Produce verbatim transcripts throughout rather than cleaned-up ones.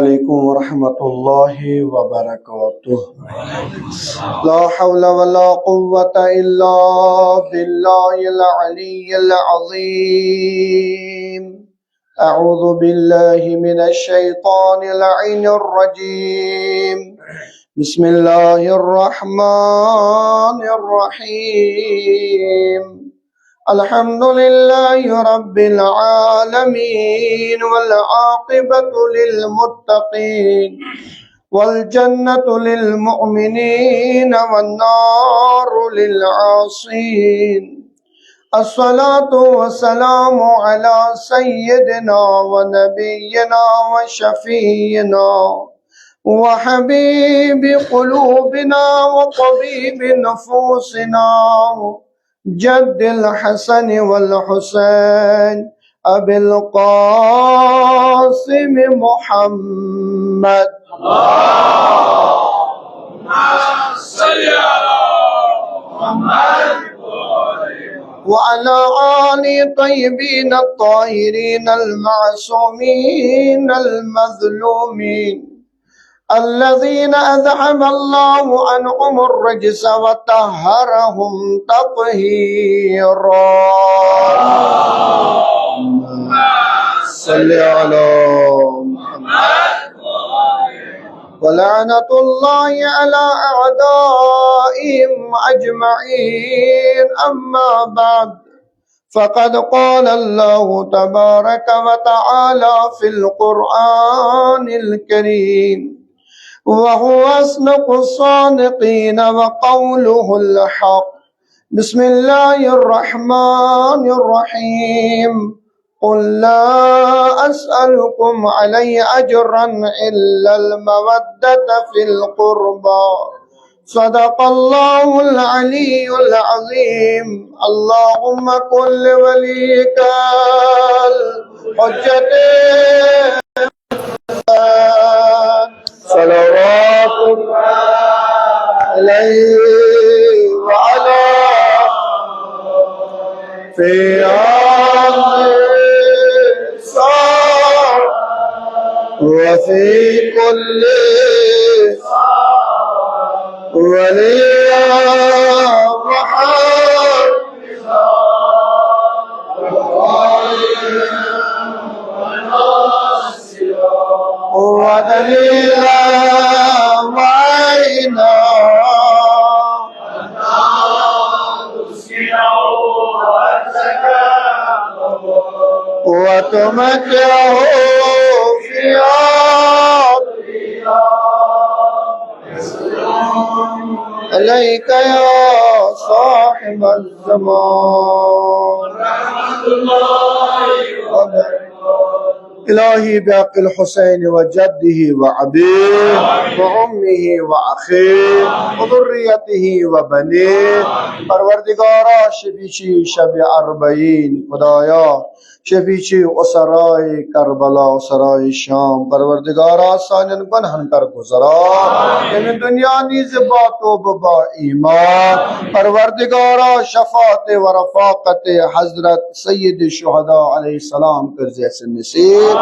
عليكم ورحمة الله وبركاته. لا حول ولا قوة إلا بالله العلي العظيم. أعوذ بالله من الشيطان اللعين الرجيم. بسم الله الرحمن الرحيم. الحمد لله رب العالمين، والعاقبة للمتقين، والجنة للمؤمنين، والنار للعاصين. الصلاة والسلام على سيدنا ونبينا وشفيعنا وحبيب قلوبنا وطبيب نفوسنا، جد الحسن والحسين، أبي القاسم محمد. اللهم صل على محمد وعلى آل طيبين الطاهرين المعصومين المظلومين، الذين أذهب الله عنهم الرجس وطهرهم تطهيرا. اللهم صل على محمد. ولعنة الله على أعدائهم أجمعين. أما بعد، فقد قال الله تبارك وتعالى في القرآن الكريم، وهو أصدق الصادقين وقوله الحق. بسم الله الرحمن الرحيم. قل لا أسألكم عليه أجرا إلا المودة في القربى. صدق الله العلي العظيم. اللهم كن لوليك الحجة صلوات عليه وعلى في هذه الساعة وفي كل وليا وحافظا ودليلا وعينا. وتمتعه فيها عليك يا صاحب الزمان. إلهي بحق الحسين وجده وأبيه وأمه وأخيه وذريته وبنيه. پروردگارا، شفیع چی شب اربعین، خدایا، شفیع چی اسرائے کربلا، اسرائے شام، پروردگارا، سانین گناہن کر گزرا۔ یمہ دنیا نیز با توبہ با ایمان۔ پروردگارا، شفاعت و رفاقت حضرت سید الشہداء علیہ السلام کر زیس نصیب۔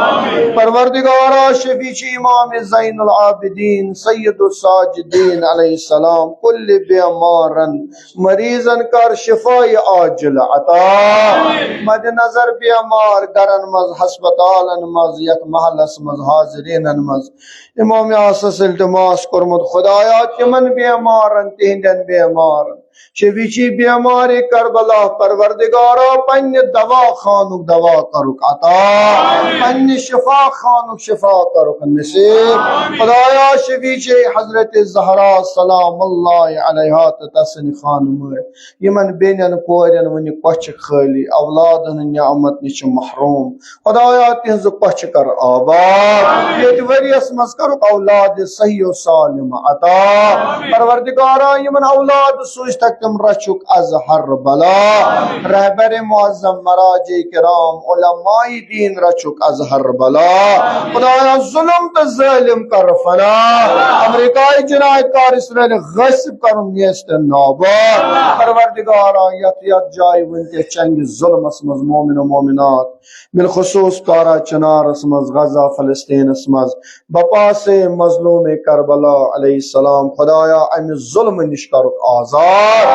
پروردگارا، شفیع چی امام زین العابدین سید الساجدین علیہ السلام کل بیمارن مریضن کر شفای عاجل عطا۔ مد نظر بیمار گرن مز، ہسپتالن مز، یتھ محلس مز، حاضرینن مز امام آسس التماس کورمت، خدایا، تمن بیمارن، تہندین بیمارن، شفیع چی بیمار کربلا، پروردگارا، پنہ دوا خانک دوا کرک عطا، پنہ شفا خانک شفا کرک نصیب۔ خدایا، شفیع چی حضرت زہرا سلام اللہ علیہا تہ تسن خانمہ، یمن بینن کورین ونہ کۄچھِ خالی، اولادن نعمت نش چھ محروم۔ خدایا، تہنز کۄچھِ کر آباد۔ یتھ وریس مز کرک اولاد صحیح و سالم عطا۔ پروردگارا، یمن اولاد سوزتھک تم رچھک از ہر بلا۔ رہبر معظم مراجع کرام علماء دین رچھک از ہر بلا۔ خدایا، ظلم تہ ظالم کر فنا۔ امریکای جنایت کار اسرائیل غاصب کرن نیست نابود۔ پروردگارا، یتھ یتھ جایہ ونکس چنگس ظلمس مز مومن و مومنات، بالخصوص کارا چنارس مز، غزہ فلسطینس مز، بپاسے مظلوم کربلا علیہ السلام، خدایا، امہِ ظلم نش کرُکھ آزاد۔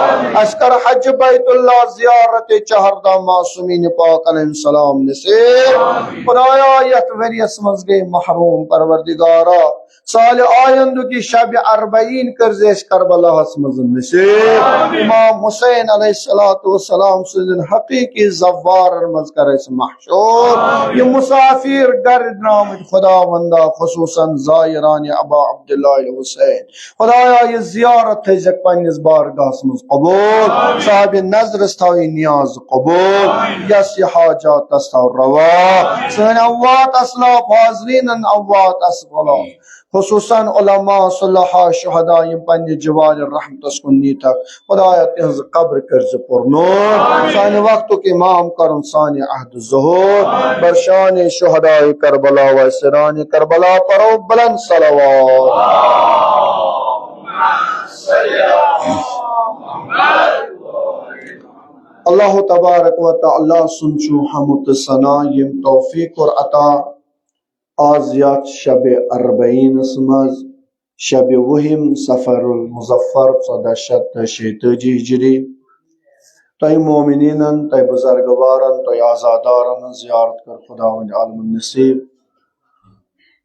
اسہِ کر حج بیت اللہ زیارت چہاردہ معصومین پاک علیہ السلام نصیب۔ خدایا، یتھ ؤریس منٛز گٔے محروم، پروردگارا، سال آیندُک یہِ شب اربعین کٔرزِ اسہِ کربلاہس منٛز نصیب۔ امام حسین علیہ الصلوۃ والسلام سٕنٛدٮ۪ن حقیقی زوارن منٛز کر اسہِ محشور۔ یِم مسافر گرِ درامٕتۍ خداوندا، خصوصاً زائران ابا عبداللہ حسین، خدایا، یہِ زیارت تھٲیزٮ۪کھ پننِس بارگاہس منٛز قبول۔ صاحب نظرس تھاو یہِ نیاز قبول۔ یس یہِ حاجات تس تھاو روا۔ سٲنۍ اموات اسلاف، حاضرینن اموات اسلاف، خصوصاً علماء، صلحاء، شہداء، یِم پننہِ جوار رحمتس کن نیتکھ، خدایا، تہنٛز قبر کٔرزِ پُرنور۔ سانہِ وقتُک امام کرُن سانہِ عہد ظہور۔ بر شان شہداء کربلا و اسیران کربلا پرو بلند صلوات۔ اللہ تبارک و تعالیٰ سُنٛد چھُ حمد تہٕ ثنا، ییٚمۍ توفیق کوٚر عطا آز یتھ شب اربعینس منٛز، شب وُہِم صفر المظفر، ژۄدہ شیٚتھ تہٕ شیٚیہِ تٲجی ہجری، تۄہہِ مومنینن، تۄہہِ بزرگوارن، تۄہہِ عزادارن ہٕنٛز زیارت کٔر خداوند عالمن نصیب۔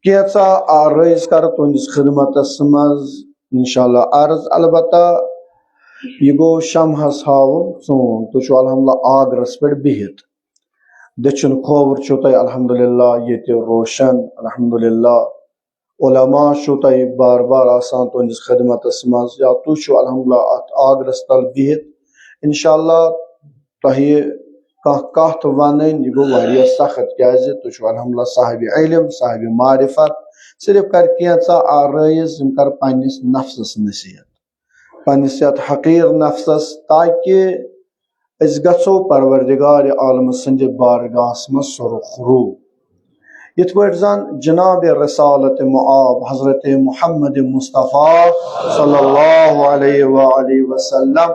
کینٛژھا آرٲیِش کرٕ تُہنٛدِس خدمتس منٛز انشاءاللہ عرض۔ البتہ یہِ گوٚو شمہس ہاوُن ژوٗنٛٹھ، تُہۍ چھِو الحمدللہ آگرس پٮ۪ٹھ بِہِتھ۔ دٔچھُن کھووُر چھُو تۄہہِ الحمدللہ ییٚتہِ روشن، الحمدللہ۔ علماء چھُو تۄہہِ بار بار آسان تُہنٛدِس خدمتس منٛز، یا تُہۍ چھِو الحمدللہ اتھ آگرس تل بِہِتھ۔ انشاءاللہ تۄہہِ کانٛہہ کتھ ونٕنۍ، یہِ گوٚو واریاہ سخت، کیازِ تُہۍ چھِو الحمدللہ صاحب علم، صاحب معرفت۔ صرف کر کینٛژھا آرٲیِش، یِم کر پننِس نفسس نصیحت، پننِس یتھ حقیٖر نفسس، تاکہِ أسۍ گژھو پروردگار عالم سٕنٛدِ بارگاہس منٛز سرخرو۔ یِتھ پٲٹھۍ زن جناب رسالت مآب حضرت محمد مصطفیٰ صلی اللہ علیہ وآلہ وسلم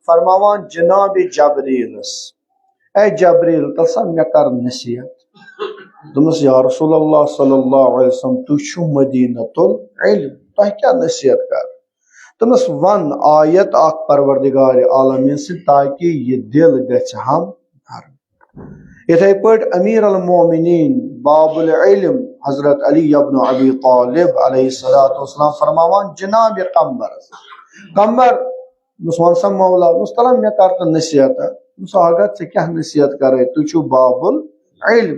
فرماوان جناب جبریلس، "اے جبریل، تل سا مےٚ کر نصیحت۔" دوٚپمس، "یا رسول اللہ صلی اللہ علیہ وسلم، تُہۍ چھِو مدینۃ العلم، تۄہہِ کیٛاہ نصیحت کرٕ؟" دوٚپمس، "ون آیت اکھ پروردگار عالمین سٕنٛز، تاکہِ یہِ دل گژھِ ہم نرم۔" یِتھے پٲٹھۍ امیر المومنین باب العلم حضرت علی ابن ابی طالب علیہ الصلوۃ والسلام فرماوان جناب قمبرس، "قمبر، دوٚپمس، ون سا مولا۔" دوٚپمس، "تلہ مےٚ کر تہٕ نصیحت۔" دوٚپمس، "آغا، ژےٚ کیٛاہ نصیحت کرے؟ تُہۍ چھِو باب العلم۔"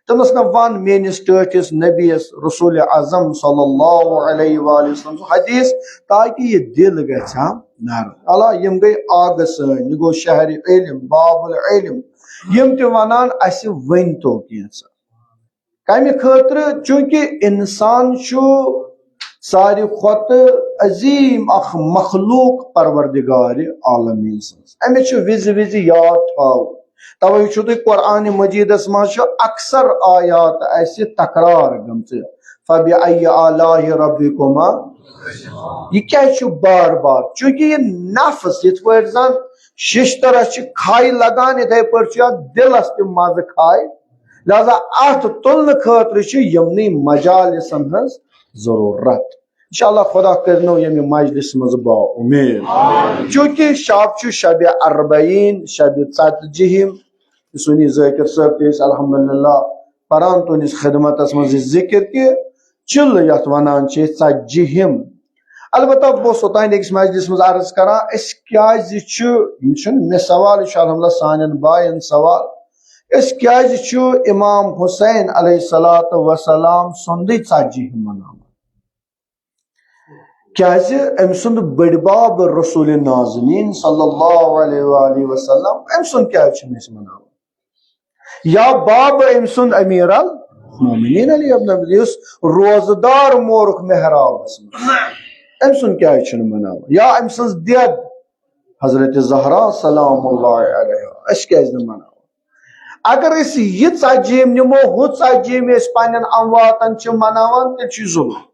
دوٚپمس، "نہ ون میٲنِس ٹٲٹھِس نبیس رسول اعظم صلی اللہ علیہ وآلہ وسلم سُنٛد حدیث، تاکہِ یہِ دل گژھِ ہا نرم۔" اللہ، یِم گٔے آغا سٲنۍ، یہِ گوٚو شہر علم، باب العلم۔ یِم تہِ ونان، اسہِ ؤنۍ تو کینٛژھا۔ کمہِ خٲطرٕ؟ چونکہ انسان چھُ ساروی کھۄتہٕ عظیم اکھ مخلوق پروردگار عالمین سٕنٛز۔ أمِس چھُ وِزِ وِزِ یاد تھاوُن۔ توے چھُو تُہۍ قرآن مجیدس منٛز چھُ اکثر آیات اسہِ تکرار گٔمژٕ، "فبأي آلاء ربكما"۔ یہِ کیٛازِ چھُ بار بار؟ چونکہ یہِ نفس، یِتھ پٲٹھۍ زن ششترس چھِ کھاے لگان، یِتھے پٲٹھۍ چھُ اتھ دلس تہِ مزٕ کھاے۔ لہذا اتھ تُلنہٕ خٲطرٕ چھِ یِمنٕے مجالسن ہٕنٛز ضروٗرت۔ انشاءاللہ خدا کٔرنو ییٚمہِ مجلس منٛز با امید۔ چونکہ شب چھُ شب اربعین، شب ژتجیہم، سُنی ذاکر صٲب تہِ ٲسۍ الحمدللہ پران تُہنٛدِس خدمتس منٛز یہِ ذکر کہِ چِل یتھ ونان چھِ ژتجیہم۔ البتہ بہٕ اوسُس اوٚتانۍ أکِس مجلس منٛز عرض کران، أسۍ کیازِ چھِ، یہِ چھُنہٕ مےٚ سوال، یہِ چھُ الحمدللہ سانٮ۪ن باین سوال، أسۍ کیازِ چھِ امام حسین علیہ الصلوۃ والسلام سُنٛدٕے ژتجیہم مناوان؟ کیازِ أمۍ سُنٛد بٔڈۍ بب رسول نازنین صلی اللہ علیہ وآلہ وسلم، أمۍ سُنٛد کیازِ چھِنہٕ أسۍ مناوان؟ یا باب أمۍ سُنٛد امیر المومنین علی ابن ابی، یُس روزٕ دار مورُکھ محرابس منٛز، أمۍ سُنٛد کیازِ چھِنہٕ مناوان؟ یا أمۍ سٕنٛز دٮ۪د حضرت زہرا سلام اللہ علیہا، أسۍ کیازِ نہٕ مناوان؟ اگر أسۍ یہِ ژتجیٖم نِمو، ہُہ ژتجیٖم أسۍ پننٮ۪ن امواتن چھِ مناوان، تیٚلہِ چھُ یہِ ظلم۔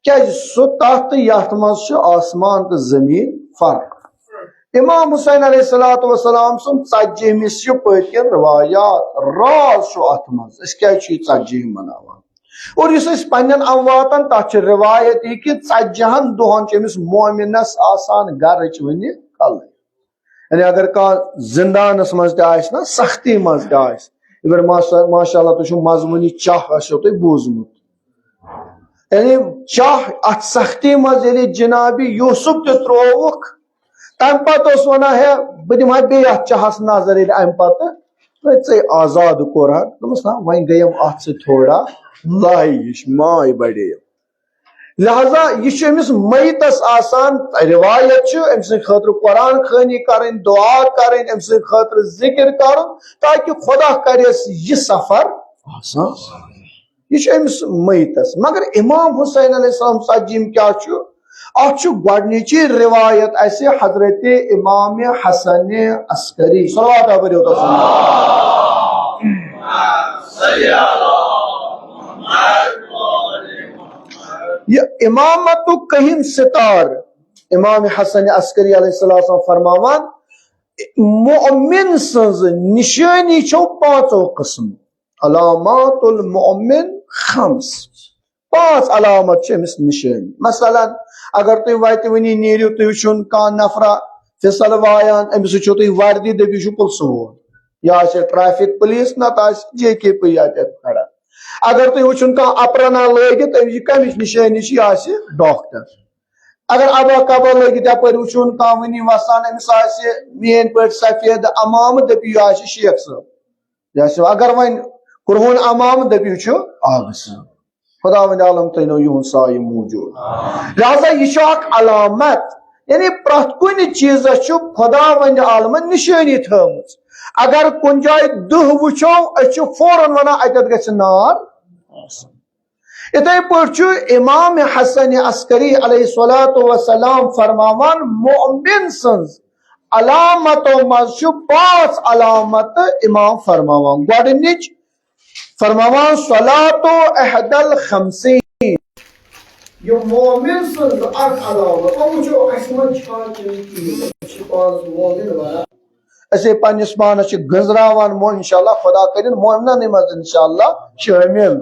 کیازِ؟ سُہ تتھ تہٕ یتھ منٛز چھُ آسمان تہٕ زٔمیٖن فرق۔ امام حسین علیہ الصلوۃ والسلام سُنٛد ژتجیٖمِس چھِ پٔتۍ کِنۍ روایات، راز چھُ اتھ منٛز، أسۍ کیازِ چھِ یہِ ژتجیٖم مناوان؟ اور یُس أسۍ پننٮ۪ن امواتن، تتھ چھِ روایت یہِ کہِ ژتجی ہن دۄہن چھِ أمِس مومنس آسان گرٕچ وٕنہِ کلٕے۔ یعنی اگر کانٛہہ زندانس منٛز تہِ آسہِ نا، سختی منٛز تہِ آسہِ، یہِ پٮ۪ٹھ ماشا-، ماشاء اللہ تُہۍ چھِو مزمُنی چاہ آسیو تۄہہِ بوٗزمُت۔ یعنی چاہ اتھ سختی منٛز ییٚلہِ جناب یوسف تہِ ترووُکھ، تمہِ پتہٕ اوس ونان، ہے، بہٕ دِمہٕ ہا بیٚیہِ اتھ چاہس نظر، ییٚلہِ امہِ پتہٕ تۄہہِ ژے آزاد کوٚر ہا۔ دوٚپمس، نہ، وۄنۍ گٔیم اتھ سۭتۍ تھوڑا لایِش، ماے بڑے۔ لہذا یہِ چھُ أمِس میتس آسان، روایت چھِ أمۍ سٕنٛدِ خٲطرٕ قرآن خوٲنی کرٕنۍ، دعا کرٕنۍ، أمۍ سٕنٛدِ خٲطرٕ ذکر کرُن، تاکہِ خدا کرٮ۪س یہِ سفر آسان۔ یہِ چھُ أمِس میتس۔ مگر امام حسین علیہ السلام ژتجی ہِم کیٛاہ چھُ؟ اتھ چھُ گۄڈنِچی روایت اسہِ حضرت امام حسن عسکری، صلوات پٔرِو تس۔ یہِ امامتُک کٔہِم ستار امام حسن عسکری علیہ السلام فرماوان، مؤمن سٕنٛز نشٲنی چھو پانٛژو قٕسمو، علامات المؤمن خمس، پانٛژھ علامت چھِ أمِس نشٲنی۔ مثلاً، اگر تُہۍ وتہِ وٕنی نیٖرِو، تُہۍ وٕچھُن کانٛہہ نفرا فِصل وایان، أمِس وٕچھِو تُہۍ وردی، دٔپِو، یہِ چھُ پُلسہٕ وول، یا آسہِ ٹریفک پُلیٖس، نتہٕ آسہِ جے کے پی یتٮ۪تھ کھڑا۔ اگر تُہۍ وٕچھُن کانٛہہ اپرنا لٲگِتھ، أمِس یہِ کمِچ نشٲنی چھِ؟ یہِ آسہِ ڈاکٹر۔ اگر ابا کبا لٲگِتھ یپٲرۍ وٕچھُن کانٛہہ وٕنی وسان، أمِس آسہِ میٲنۍ پٲٹھۍ سفید عمامہٕ، دٔپِو، یہِ آسہِ شیخ صٲب۔ یا چھُ، اگر وۄنۍ کرٛہُن عمامہٕ، دٔپِو، چھُ آغہٕ صٲب۔ خداوند عالم تھٲینو یِہُنٛد سایہِ موٗجوٗد۔ لہذا یہِ چھُ اکھ علامت، یعنی پرٛٮ۪تھ کُنہِ چیٖزس چھُ خداوند عالمن نشٲنی تھٲومٕژ۔ اگر کُنہِ جایہِ دٕہ وٕچھو، أسۍ چھِ فوراً ونان، اتٮ۪تھ گژھِ نار آسُن۔ یِتھے پٲٹھۍ چھُ امام حسن عسکری علیہ الصلوۃ والسلام فرماوان، مؤمن سٕنٛز علامتو منٛز چھُ پانٛژھ علامت امام فرماوان۔ گۄڈٕنِچ فرماوان، صلاتُ احدی الخمسین۔ یہِ مومن سٕنٛز اکھ علامت۔ وۄنۍ وٕچھو، اَسہِ منٛز چھا کِنہٕ کِہیٖنۍ؟ أسۍ چھِ پانَس مومن وَنان۔ أسۍ ہے پننِس پانَس چھِ گٔنٛزراوان، مو-، انشاءاللہ خدا کٔرِنۍ مومنَنٕے منٛز انشاءاللہ شٲمِل۔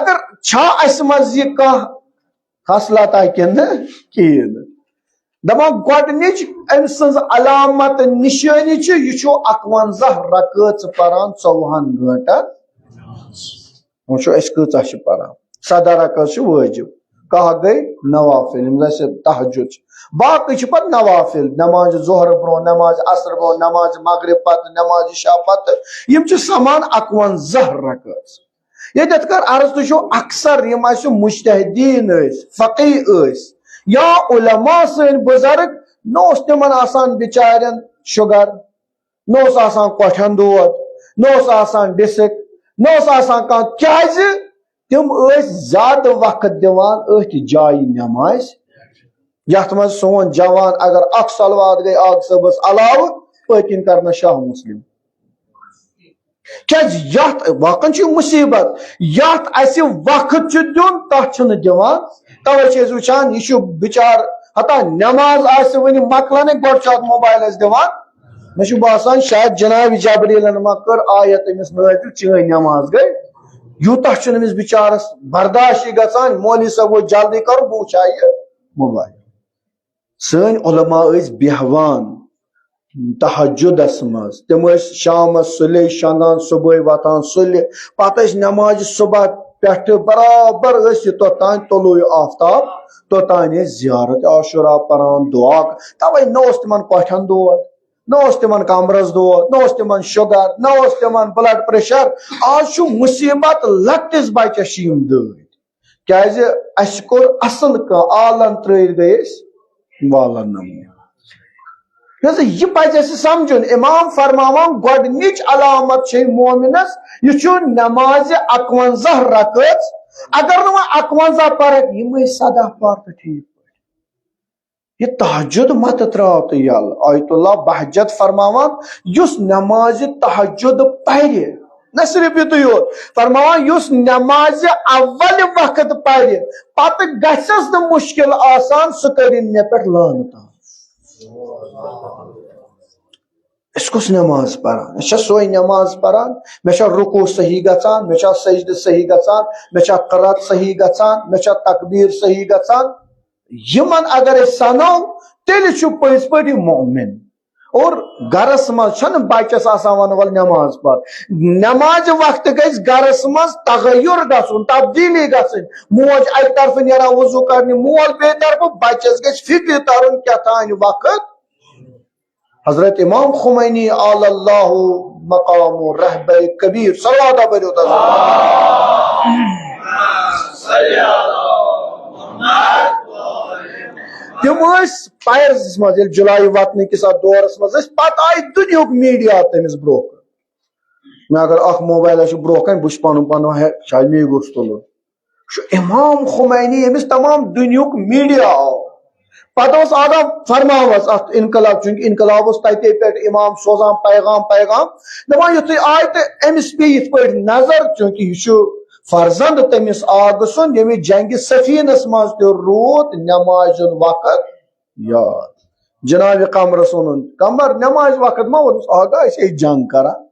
اگر چھا اَسہِ منٛز یہِ کانٛہہ خصلتہ کِنہٕ کِہیٖنۍ نہٕ؟ دَپان، گۄڈٕنِچ أمۍ سٕنٛز علامت نِشٲنی چھِ، یہِ چھُ اَکوَنزاہ رکٲژ پَران ژوٚوُہَن گٲنٛٹَن۔ وۄنۍ چھُ أسۍ کۭژاہ چھِ پَران؟ سَداہ رکٲژ چھِ وٲجِب، کاہ گٔے نوافل، یِم زَن اَسہِ تہجد چھِ۔ باقٕے چھِ پَتہٕ نوافل، نماز ظہر برونٛہہ، نماز عصر برونٛہہ، نماز مغرب پَتہٕ، نماز عشاء پَتہٕ، یِم چھِ سَمان اَکوَنزاہ رکٲژ۔ ییٚتٮ۪تھ کر عرض، تُہۍ چھِو اکثر یِم اَسہِ مجتہدیٖن ٲسۍ، فقیہ ٲسۍ، یا علماء سٲنۍ بُزرگ، نہ اوس تِمن آسان بِچارٮ۪ن شُگر، نہ اوس آسان کۄٹھٮ۪ن دود، نہ اوس آسان ڈِسک، نہ اوس آسان کانٛہہ۔ کیٛازِ؟ تِم ٲسۍ زیادٕ وقت دِوان أتھۍ جایہِ نٮ۪مازِ، یَتھ منٛز سون جوان اگر اکھ صلوات گٔے آغہٕ صٲبس علاوٕ، پٔتۍ کِنۍ کرنس شاہ مسلم۔ کیٛازِ یتھ واقعن چھُ مصیبت، یتھ اسہِ وقت چھُ دیُن، تتھ چھُنہٕ دِوان۔ توے چھِ أسۍ وٕچھان، یہِ چھُ بِچار، ہتا نٮ۪ماز آسہِ وٕنہِ مۄکلانٕے، گۄڈٕ چھُ اتھ موبایلس دِوان۔ مےٚ چھُ باسان، شاید جناب جبریلن ما کٔر آیت أمِس نٲزِل، چٲنۍ نٮ۪ماز گٔے۔ یوٗتاہ چھُنہٕ أمِس بِچارس برداشٕے گژھان، مولوی صٲب گوٚژھ جلدی کرُن، بہٕ وٕچھِ ہا یہِ موبایل۔ سٲنۍ علماء ٲسۍ بیٚہوان تہجدس منٛز، تِم ٲسۍ شامس سُلے شۄنٛگان، صبحٲے وۄتھان سُلہِ، پتہٕ ٲسۍ نمازِ صبح پٮ۪ٹھٕ برابر ٲسۍ یہِ توٚتام طلوع آفتاب، توٚتام ٲسۍ زیارت عاشورا پران، دعا۔ توے نہ اوس تِمن کۄٹھٮ۪ن دود، نہ اوس تِمن کمرس دود، نہ اوس تِمن شُگر، نہ اوس تِمن بلڈ پریشر۔ آز چھُ مصیبت، لۄکٹِس بچس چھِ یِم دٲدۍ۔ کیازِ؟ اسہِ کوٚر اصل کانٛہہ عالم ترٲوِتھ گٔے أسۍ والن نمونہٕ۔ لہذا یہِ پزِ اسہِ سمجھُن، امام فرماوان، گۄڈنِچ علامت چھے مومنس، یہِ چھُ نمازِ اکونزہ رکٲژ۔ اگر نہٕ وۄنۍ اکونزہ پرکھ، یِمے سداہ پر تہٕ ٹھیٖک پٲٹھۍ۔ یہِ تہجد مت ترٛاو تہٕ یَلہٕ۔ آیت اللہ بہجت فرماوان، یُس نمازِ تہجد پرِ، نہ صرف یُتُے یوت، فرماوان، یُس نمازِ اول وقت پرِ، پتہٕ گژھٮ۪س نہٕ مشکل آسان، سُہ کٔرِن مےٚ پٮ۪ٹھ لعنت۔ أسۍ کۄس نٮ۪ماز پران؟ أسۍ چھا سۄے نٮ۪ماز پران؟ مےٚ چھا رکوع صحیح گژھان؟ مےٚ چھا سجدٕ صحیح گژھان؟ مےٚ چھا قرات صحیح گژھان؟ مےٚ چھا تکبیر صحیح گژھان؟ یِمن اگر أسۍ سنو، تیٚلہِ چھُ پٔزۍ پٲٹھۍ یہِ مؤمن۔ اور گرس منٛز چھنہٕ بچس آسان ونُن، "ول نٮ۪ماز پر۔" نٮ۪مازِ وقتہٕ گژھِ گرس منٛز تغیر گژھُن، تبدیلی گژھٕنۍ۔ موج اکہِ طرفہٕ نیران وضو کرنہِ، مول بیٚیہِ طرفہٕ، بچس گژھِ فکرِ ترُن کیٛاہ تانۍ وقت۔ حضرت امام خمینی علی اللہ مقام رہبر کبیر، صلوات پٔرِو تَس۔ تِم ٲسۍ پایرسس منٛز، ییٚلہِ جُلایہِ وطنہٕ کِس اتھ دورس منٛز ٲسۍ، پتہٕ آیہِ دُنیہُک میٖڈیا تٔمِس برونٛہہ کُن۔ مےٚ اگر اکھ موبایل آسہِ برونٛہہ کنہِ، بہٕ چھُس پنُن پان دپان، ہے، شاید مے گوٚژھ تُلُن۔ چھُ امام خمینی، ییٚمِس تمام دُنیہُک میٖڈیا آو۔ پتہٕ اوس آغا فرماوس اتھ انقلاب، چونکہ انقلاب اوس تتے پٮ۪ٹھ، امام سوزان پیغام، پیغام دپان، یُتھُے آے تہٕ أمِس پیٚیہِ یِتھ پٲٹھۍ نظر، چونکہ یہِ چھُ فرزند تٔمِس آغہٕ سُنٛد، ییٚمہِ جنگہِ سفینس منٛز تہِ روٗد نمازِ ہُنٛد وقت یاد۔ جناب قمرس ووٚنُن، "قمر، نمازِ وقت ما ووٚنُس؟ آغا، أسۍ ٲسۍ جنگ کران۔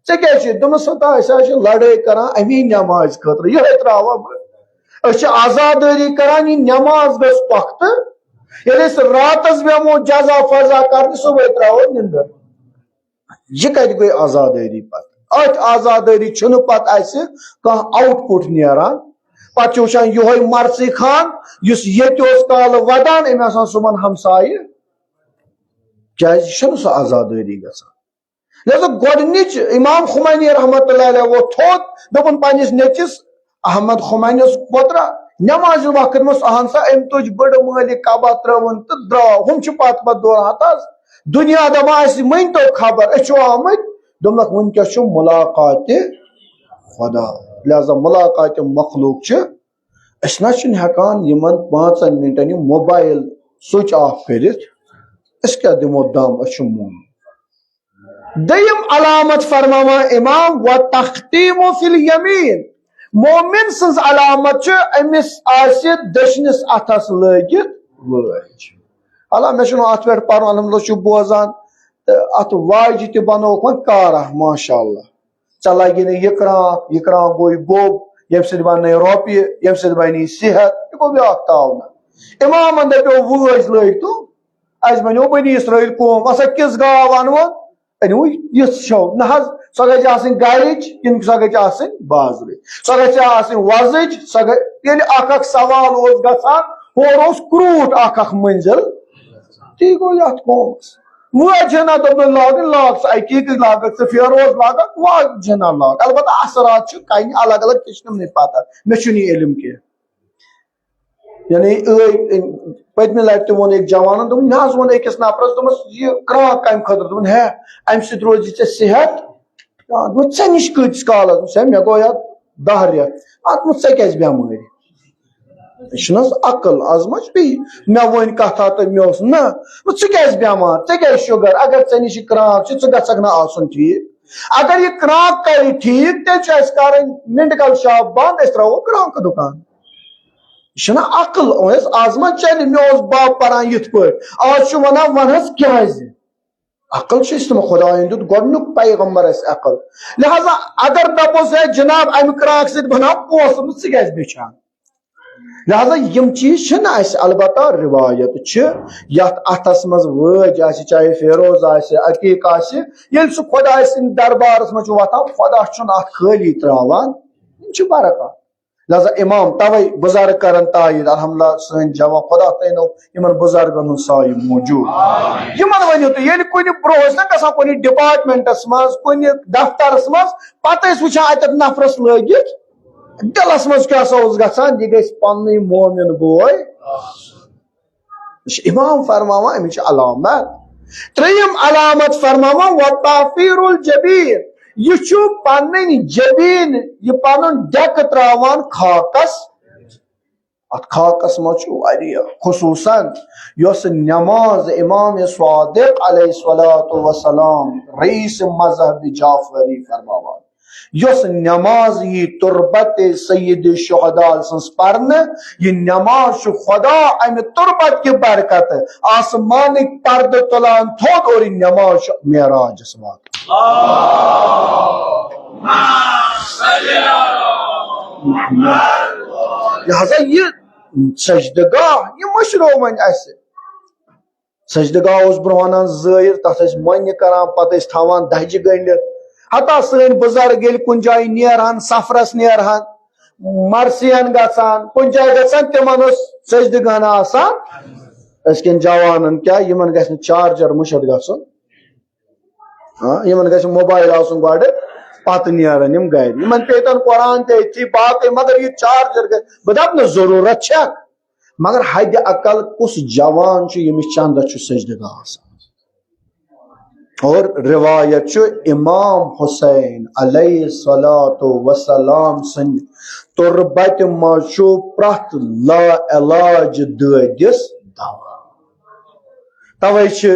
ژےٚ کیٛازِ چھِ؟" دوٚپمس، "ہتا، أسۍ حظ چھِ لڑٲے کران امی نمازِ خٲطرٕ، یِہوٚے ترٛاوہا بہٕ۔ أسۍ چھِ عزادٲری کران، یہِ نماز گٔژھ پۄختہٕ۔ ییٚلہِ أسۍ راتس بیٚہمو جزا فضا کرنہِ، صبحٲے ترٛاوو نِندٕر۔" یہِ کتہِ گٔے عزادٲری پتہٕ؟ أتھۍ عزادٲری چھُنہٕ پتہٕ اسہِ کانٛہہ آوُٹ پُٹ نیران۔ پتہٕ چھِ وٕچھان یِہوٚے مرژی خان، یُس ییٚتہِ اوس کالہٕ ودان، أمۍ آسان صُبحن ہمسایہِ۔ کیٛازِ؟ یہِ چھَنہٕ سۄ عزادٲری گژھان۔ لہذا گۄڈٕنِچ امام خمینی رحمتہ اللہ علیہ ووٚتھ تھوٚد، دوٚپُن پننِس نیٚچِس احمد خمینیس، "پوترا، نمازِ وقت منٛز اہن سا، أمۍ تُج بٔڑ مٲلہِ کعبہ ترٲوٕن تہٕ درٛاو، ہُم چھِ پتہٕ پتہٕ دوران۔ ہتہٕ حظ دُنیا دپان، اسہِ مٲنۍ تو خبر، أسۍ چھِو آمٕتۍ۔" دوٚپنکھ، "وٕنکیٚس چھُ ملاقاتِ خدا۔" لہذا ملاقاتِ مخلوق چھِ، أسۍ نہ چھِنہٕ ہٮ۪کان یِمن پانٛژن منٹن یہِ موبایل سُچ آف کٔرِتھ۔ أسۍ کیٛاہ دِمو دم؟ أسۍ چھِ مومن۔ دوٚیِم علامت فرماوان امام، "و تختیم فی الیمین"۔ مومن سٕنٛز علامت چھِ، أمِس آسہِ دٔچھنِس اتھس لٲگِتھ وٲج۔ حالانکہ مےٚ چھُنہٕ اتھ پٮ۪ٹھ پرُن، الحمدللہ چھُ بوزان، تہٕ اتھ واجہِ تہِ بنووُکھ وۄنۍ کارا، ماشاءاللہ۔ ژےٚ لگی نہٕ یہِ کرٛانٛک، یہِ کرٛانٛک گوٚو یہِ گوٚب، ییٚمہِ سۭتۍ بننے رۄپیہِ، ییٚمہِ سۭتۍ بنی صحت، یہِ گوٚو بیٛاکھ تاونا۔ امامن دپیو، "وٲج لٲگۍ تو، اسہِ بنیو بنی اسرائیل قوم، وسا کِژھ گاو انوٕ؟" أنِو یِژھ چھو۔ نہ حظ، سۄ گژھِ آسٕنۍ گرِچ، کِنہٕ سۄ گژھِ آسٕنۍ بازرٕچ؟ سۄ گژھِ آسٕنۍ وۄزٕج، سۄ گژھِ، ییٚلہِ اکھ اکھ سوال اوس گژھان، ہورٕ اوس کرٛوٗٹھ اکھ اکھ مٔنزِل۔ تی گوٚو یتھ قومس۔ وٲج ہنا دوٚپُن لاگٕنۍ، لاگ ژٕ عقیٖقٕچ لاگکھ، ژٕ فیروز لاگکھ، واج ہنا لاگ۔ البتہ اثرات چھِ کنہِ الگ الگ، تہِ چھِ تِمنٕے پتہ، مےٚ چھُنہٕ یہِ علم کینٛہہ۔ یعنی، ٲے، پٔتمہِ لٹہِ تہِ ووٚن أکۍ جوانن، دوٚپُن، مےٚ حظ ووٚن أکِس نفرس، دوٚپمس، "یہِ کرٛانٛک کمہِ خٲطرٕ؟" دوٚپُن، "ہے، امہِ سۭتۍ روزِ ژےٚ صحت۔" آ، دوٚپُن، "ژےٚ نِش کۭتِس کالس؟" دوٚپُن، "ہے، مےٚ گوٚو یتھ دَہ رٮ۪تھ۔" اتھ دوٚپُن، "ژےٚ کیٛازِ بٮ۪مٲرۍ؟" یہِ چھُنہٕ حظ عقل، از ما چھُ بیٚیہِ مےٚ وۄنۍ کتھا تہٕ مےٚ اوس نہ۔ وۄنۍ ژٕ کیٛازِ بٮ۪مار؟ ژےٚ کیٛازِ شُگر؟ اگر ژےٚ نِش یہِ کرٛانٛک چھِ، ژٕ گژھکھ نہ آسُن ٹھیٖک۔ اگر یہِ کرٛانٛک کرِ ٹھیٖک، تیٚلہِ چھُ اَسہِ کرٕنۍ میڈیکل شاپ بنٛد، أسۍ ترٛاوو کرٛانٛکہٕ دُکان۔ یہِ چھُنہ عقل، وۄنۍ ٲس از ما چلہِ، مےٚ اوس بب پران یِتھ پٲٹھۍ، از چھُ ونان، وَن حظ کیٛازِ؟ عقل چھُ اِسلام، خدایَن دیُت گۄڈٕنیُک پیغمبر اَسہِ عقل۔ لہذا اگر دَپوس، ہے جناب، اَمہِ کرٛانٛکہٕ سۭتۍ بناو پونٛسہٕ، ژٕ کیٛازِ بیچھان؟ لہذا یِم چیٖز چھِنہٕ اَسہِ، البتہ روایت چھِ، یَتھ اَتھَس منٛز وٲج آسہِ، چاہے فیروز آسہِ، عقیٖق آسہِ، ییٚلہِ سُہ خۄداے سٕنٛدِ دربارَس منٛز چھُ وۄتھان، خۄدا چھُنہٕ اَتھ خٲلی ترٛاوان، یِم چھِ برکات۔ لہذا امام توے بزرگ کرن تایید، الحمدللہ سٲنۍ جوان، خدا تھٲینو یِمن بزرگن ہُنٛد سایہِ موجود۔ یِمن ؤنِو تُہۍ، ییٚلہِ کُنہِ برونٛہہ ٲسۍ نہ گژھان کُنہِ ڈپارٹمنٹس منٛز، کُنہِ دفترس منٛز، پتہٕ ٲسۍ وٕچھان اتٮ۪تھ نفرس لٲگِتھ دِلس منٛز کیٛاہ سا اوس گژھان، یہِ گژھِ پننُے مومن بوے۔ یہِ چھُ امام فرماوان، اَمِچ چھِ علامت۔ ترٛیٚیِم علامت فرماوان، وَتَعْفِيرُ الْجَبِينِ، یہِ چھُ پنٕنۍ جبیٖن، یہِ پنُن ڈیکہٕ ترٛاوان خاکس۔ اتھ خاکس منٛز چھُ واریاہ، خصوٗصاً یۄس نماز امام صادق علیہ الصلوۃ والسلام رئیس مذہب جعفری فرماوان۔ یۄس نماز یی تربت سید شہداء سٕنٛز پرنہٕ، یہِ نماز چھُ خدا امہِ تربت کہِ برکتہٕ آسمانٕکۍ پردٕ تُلان تھوٚد اور یہِ نماز چھُ معراجس واتان۔ لہذا یہِ سجدٕ گاہ، یہِ مٔشرو وۄنۍ اسہِ۔ سجدٕ گاہ اوس برونٛہہ انان زٲیِر، تتھ ٲسۍ مۄنہِ کران، پتہٕ ٲسۍ تھاوان دَجہِ گٔنٛڈِتھ۔ حتیٰ سٲنۍ بُزرگ ییٚلہِ کُنہِ جایہِ نیرہن، سفرس نیرہن، مرثیَن گژھان، کُنہِ جایہِ گژھان، تِمن اوس سجدٕ گاہ آسان۔ أزکٮ۪ن جوانن کیٛاہ، یِمن گژھِ نہٕ چارجر مٔشِتھ گژھُن۔ ہاں، یِمن گژھِ موبایل آسُن گۄڈٕ، پتہٕ نیرن یِم گرِ۔ یِمن پیٚیہِ تن قرآن تہِ أتھی، باقٕے، مگر یہِ چارجر گژھِ، بہٕ دپہٕ نہٕ ضروٗرت چھےٚ، مگر حد اقل کُس جوان چھُ ییٚمِس چندس چھُ سجدٕ گاہ آسان؟ اور روایت چھُ امام حسین علیہ الصلوۃ والسلام سٕنٛدِ تربتہِ منٛز چھُ پرٛٮ۪تھ لا علاج دٲدِس دوا۔ توے چھِ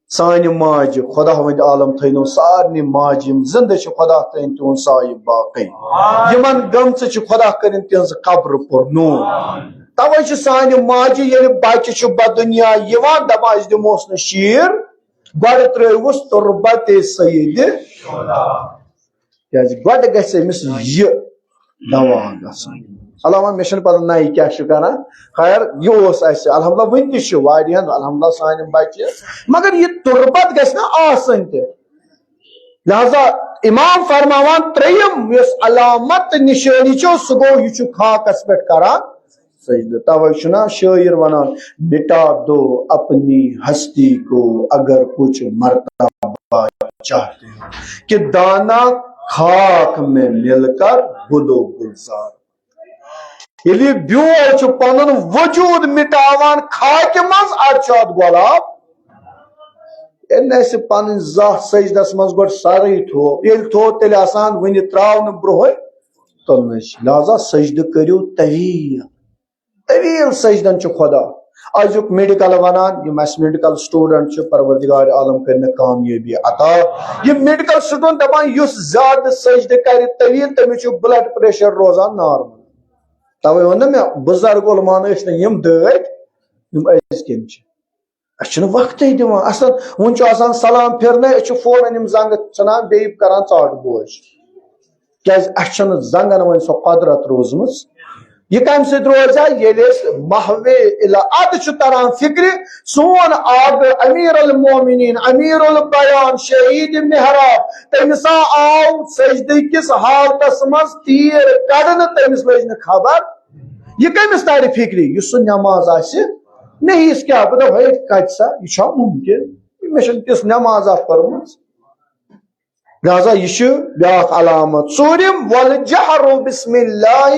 سانہِ ماجہِ، خداوند عالم تھٲینو سارنٕے ماجہِ، یِم زندٕ چھِ، خدا تھٲیِن تِہُنٛد سایہِ باقٕے۔ یِمن گٔمژٕ چھِ، خدا کٔرِن تِہنٛز قبر پر نور۔ توے چھِ سانہِ ماجہِ، ییٚلہِ بچہِ چھُ بدُنیا یِوان، دپان، أسۍ دِموس نہٕ شیٖر، گۄڈٕ ترٲیوُس تربت سید۔ کیازِ گۄڈٕ گژھِ أمِس یہِ دوا گژھُن۔ علامہ، مےٚ چھُنہٕ پتہ نَیہِ کیٛاہ چھُ کران۔ خیر، یہِ اوس اَسہِ، الحمدللہ، وٕنہِ تہِ چھُ واریاہن، الحمدللہ، سانٮ۪ن بچہِ، مگر یہِ تربت گژھِ نہ آسٕنۍ تہِ۔ لہذا امام فرماوان، ترٛیٚیِم یۄس علامت تہٕ نشٲنی چھو، سُہ گوٚو، یہِ چھُ خاکس پٮ۪ٹھ کران سجدٕ۔ توے چھُنہ شٲعر ونان، مٹا دو اپنی ہستی کو اگر کچھ مرتبہ چاہتے ہو، کہ دانہ خاک میں مل کر بدو گلزار۔ ییٚلہِ یہِ بیول چھُ پنُن وجود مٹاوان خاکہِ منٛز، اَتہِ چھُ اَتھ گۄلاب۔ ییٚلہِ نہٕ اَسہِ پنٕنۍ زانٛہہ سجدس منٛز گۄڈٕ سرٕے تھوو، ییٚلہِ تھوو، تیٚلہِ آسان وُنہِ ترٛاونہٕ برٛونٛہٕے تُلنٕچ۔ لہذا سجدٕ کٔرِو طویل، طویل سجدن چھُ خدا۔ أزیُک میڈیکل ونان، یِم اَسہِ میڈیکل سٹوڈنٹ چھِ، پروردگار عالم کٔرِنَکھ کامیٲبی عطا۔ یِم میڈیکل سٹوڈنٹ دپان، یُس زیادٕ سجدٕ کرِ طویل، تٔمِس چھُ بلڈ پریشر روزان نارمل۔ توے ووٚن نہ مےٚ، بُزرگ علماہن ٲسۍ نہٕ یِم دٲدۍ، یِم أزکٮ۪ن چھِ۔ اَسہِ چھُنہٕ وقتٕے دِوان۔ اصلاً وُنہِ چھُ آسان سلام پھِرنَے، أسۍ چھِ فوراً یِم زنٛگہٕ ژھٕنان، بیٚیہِ کران ژاٹہٕ بوج۔ کیازِ اَسہِ چھَنہٕ زنٛگن وۄنۍ سۄ قۄدرت روٗزمٕژ۔ یہِ کَمہِ سۭتۍ روزِ ہا؟ ییٚلہِ أسۍ محوِ الہ-، اَدٕ چھُ تران فِکرِ، سون آغا امیر المومنین، امیر البیان، شہید محراب، تٔمِس ہا آو سجدٕ کِس حالتس منٛز تیٖر کڑنہٕ، تٔمِس لٔج نہٕ خبر۔ یہِ کٔمِس ترِ فِکرِ؟ یُس سُہ نٮ۪ماز آسہِ نہٕ۔ یہِ کیٛاہ؟ بہٕ دَپہٕ، ہے، کَتہِ سا؟ یہِ چھا مُمکِن؟ مےٚ چھَنہٕ تِژھ نٮ۪مازا پٔرمٕژ۔ لہذا یہِ چھُ بیٛاکھ علامت۔ ژوٗرِم، والجہر بسم اللہ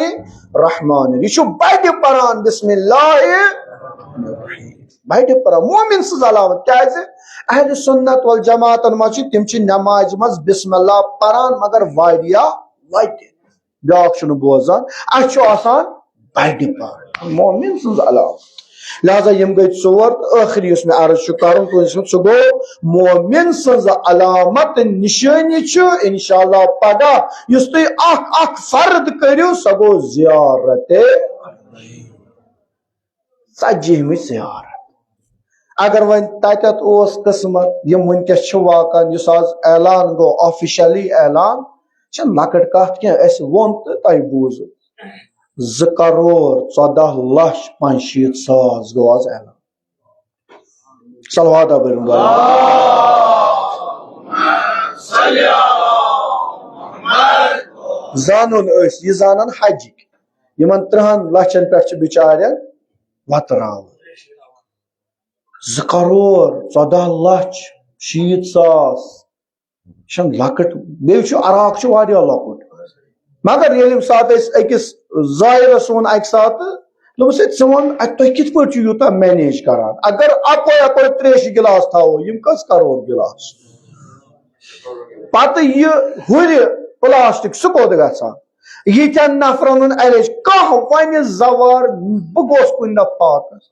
الرحمن الرحیم۔ یہِ چھُ بَڑِ پَران بسم اللہ الرحمن الرحیم۔ بَڑِ پَران۔ مومن سٕنٛز علامت۔ کیٛازِ؟ اہل سنت والجماعتن منٛز چھِ، تِم چھِ نٮ۪مازِ منٛز بسم اللہ پَران، مگر واریاہ لَٹہِ۔ بیٛاکھ چھُنہٕ بوزان۔ اَسہِ چھُ آسان بَڑِ پَران۔ مومن سٕنٛز علامت۔ لہذا یِم گٔے ژور۔ تہٕ ٲخری یُس مےٚ عرض چھُ کَرُن تُہنٛدِ سۭتۍ، سُہ گوٚو مومن سٕنٛز علامت، نِشٲنی چھُ انشاءاللہ پگاہ یُس تُہۍ اکھ اکھ فرد کٔرِو، سۄ گوٚو زیارت ژتجیہمٕچ زیارت۔ اگر وۄنۍ تَتٮ۪تھ اوس قٕسمت، یِم وٕنکیٚس چھِ واقعن، یُس آز اعلان گوٚو، آفیشلی اعلان، چھَنہٕ لۄکٕٹ کَتھ کینٛہہ، اَسہِ ووٚن تہٕ تۄہہِ بوٗزُو۔ زٕ کرور ژۄداہ لچھ پانٛژھ شیٖتھ ساس گوٚو آز اعلان۔ صلوات بٔرِو۔ زانُن أسۍ، یہِ زانن حجِکۍ۔ یِمن ترٕٛہن لچھن پٮ۪ٹھ چھِ بِچارٮ۪ن وۄتراوُن۔ زٕ کرور ژۄداہ لچھ شیٖتھ ساس۔ یہِ چھَنہٕ لۄکٕٹ، بیٚیہِ چھُ عراق چھُ واریاہ لۄکُٹ۔ مگر ییٚلہِ ییٚمہِ ساتہٕ أسۍ أکِس زائرس ووٚن اَکہِ ساتہٕ، دوٚپُس، ہے، ژٕ وَن اَتہِ تُہۍ کِتھ پٲٹھۍ چھِو یوٗتاہ manage کران؟ اگر اَکوے اَکوے ترٛیشہِ گِلاس تھاوو، یِم کٔژ کرور گِلاس؟ پتہٕ یہِ ہُرِ پلاسٹک، سُہ کوٚت گژھان؟ ییٖتٮ۪ن نفرن ہُنٛد arrange، کانٛہہ وَنہِ زوار، بہٕ گوس کُنہِ دۄہ فاقس۔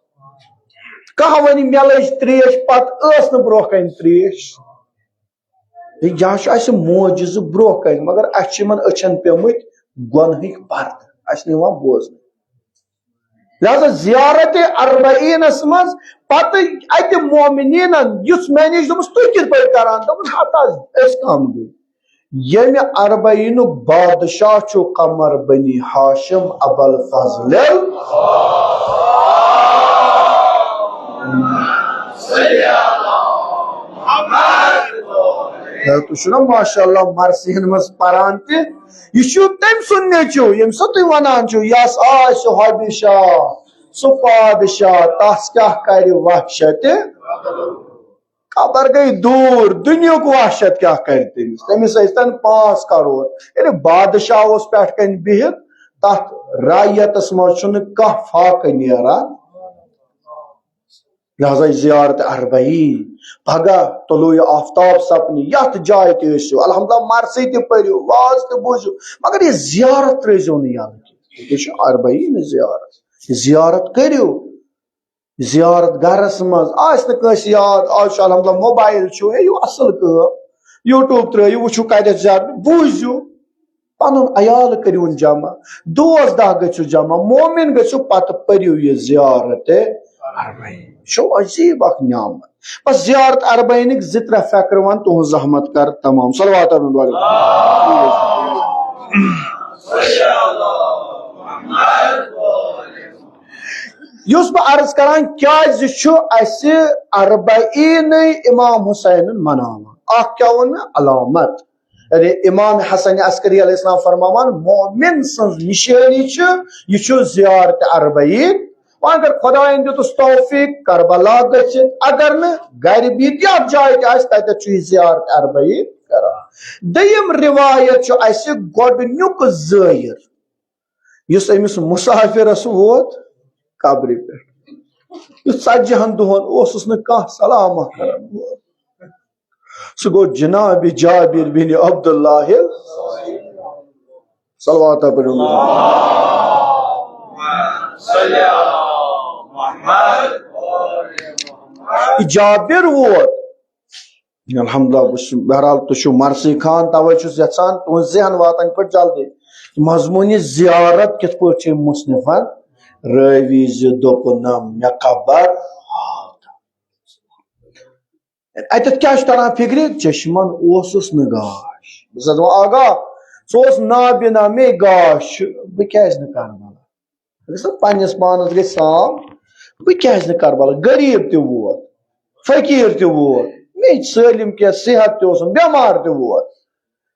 کانٛہہ وَنہِ مےٚ لٔج ترٛیش، پتہٕ ٲس نہٕ برونٛہہ کنہِ ترٛیش۔ یہِ چھُ اَسہِ معجزٕ برونٛہہ کنہِ، مگر اَسہِ چھِ یِمن أچھن پیٚمٕتۍ گۄنہٕکۍ پردٕ، اَسہِ نہٕ یِوان بوزنہٕ۔ لہذا زیارت اربعینس منٛز پتہٕ اتہِ مومنینن یُس معنی چھُ، دوٚپمس، "تُہۍ کِتھ پٲٹھۍ کران؟" دوٚپمس، "ہتا أسۍ کم گٔے؟ ییٚمہِ اربعینُک بادشاہ چھُ قمر بنی ہاشم ابوالفضل ال-" ہے، تُہۍ چھِو نا ماشاء اللہ مرثین منٛز پران تہِ؟ یہِ چھُ تٔمۍ سُنٛد نیٚچو، ییٚمِس تُہۍ ونان چھِو، یس آسہِ ہۄبہِ شاہ، سُہ پادشاہ، تس کیٛاہ کرِ وحشت؟ قبر گٔے دوٗر، دُنیاہُک وحشت کیٛاہ کرِ تٔمِس؟ تٔمِس ٲسۍتن پانٛژھ کرور۔ ییٚلہِ بادشاہ اوس پٮ۪ٹھ کنہِ بِہِتھ، تتھ رعیتس منٛز چھُنہٕ کانٛہہ فاقہٕ نیران۔ لہذا زیارت اربعین، پگاہ طلوع آفتاب سپنہِ، یتھ جایہِ تہِ ٲسِو، الحمدللہ، مرثی تہِ پٔرِو، واز تہِ بوٗزِو، مگر یہِ زیارت ترٲیزیو نہٕ یلہٕ کینٛہہ۔ یہِ چھِ اربعین زیارت۔ زیارت کٔرِو، زیارت گرس منٛز آسہِ نہٕ کٲنٛسہِ یاد، آز چھُ الحمدللہ موبایل چھُ، ہے، یہِ اصل کٲم، YouTube ترٲیِو، وٕچھِو کتٮ۪تھ زیارت، بوٗزِو۔ پنُن عیال کٔرِوُن جمع، دوس دہ گٔژھِو جمع، مومن گٔژھِو، پتہٕ پٔرِو یہِ زیارت اربعین۔ یہِ چھو عجیب اکھ نعمت۔ بس زیارت اربعینٕکۍ زٕ ترٛےٚ فقرٕ ون، تُہنٛز زحمت کر تمام۔ صلوات علی النبی۔ یُس بہٕ عرض کران، کیازِ چھُ اسہِ اربعین امام حسینن مناوان؟ اکھ کیٛاہ ووٚن مےٚ؟ علامت۔ یعنی امام حسن عسکری علیہ السلام فرماوان، مومن سٕنٛز نشٲنی چھِ، یہِ چھُ زیارت اربعین۔ وۄنۍ اگر خدایَن دیُتُس توفیق کربلا گٔژھِتھ، اگر نہٕ گرِ بِہِتھ یتھ جایہِ تہِ آسہِ، تتٮ۪تھ چھُ یہِ زیارت اربعین کران۔ دوٚیِم روایت چھُ اسہِ گۄڈٕنیُک زٲیِر، یُس أمِس مسافرس ووت قبرِ پٮ۪ٹھ، یُس ژتجی ہن دۄہن اوسُس نہٕ کانٛہہ سلامہ کران ووت۔ سُہ گوٚو جناب جابر بن عبداللہ۔ صلوات پٔرِو۔ جابر ووت۔ الحمدللہ، بہٕ چھُس، بہرحال، تُہۍ چھِو مرثی خان، توے چھُس یژھان تُہنٛز ذہن واتن پٮ۪ٹھ جلدی۔ مضموٗنِ زیارت کِتھ پٲٹھۍ چھِ مصنفن رٲوی زِ دوٚپُنم مےٚ قبر۔ اتٮ۪تھ کیٛاہ چھُ تران فکرِ؟ چشمن اوسُس نہٕ گاش۔ بہٕ چھُسس دپان، آغا، سُہ اوس نابینا، مے گاش چھُ، بہٕ کیٛازِ نہٕ کربلا؟ اگر سا پننِس پانس گژھِ سام، بہٕ کیٛازِ نہٕ کربلا؟ غریب تہِ ووت، فقیٖر تہِ ووت، مے چھِ سٲلِم کینٛہہ، صحت تہِ اوسُم، بٮ۪مار تہِ ووت۔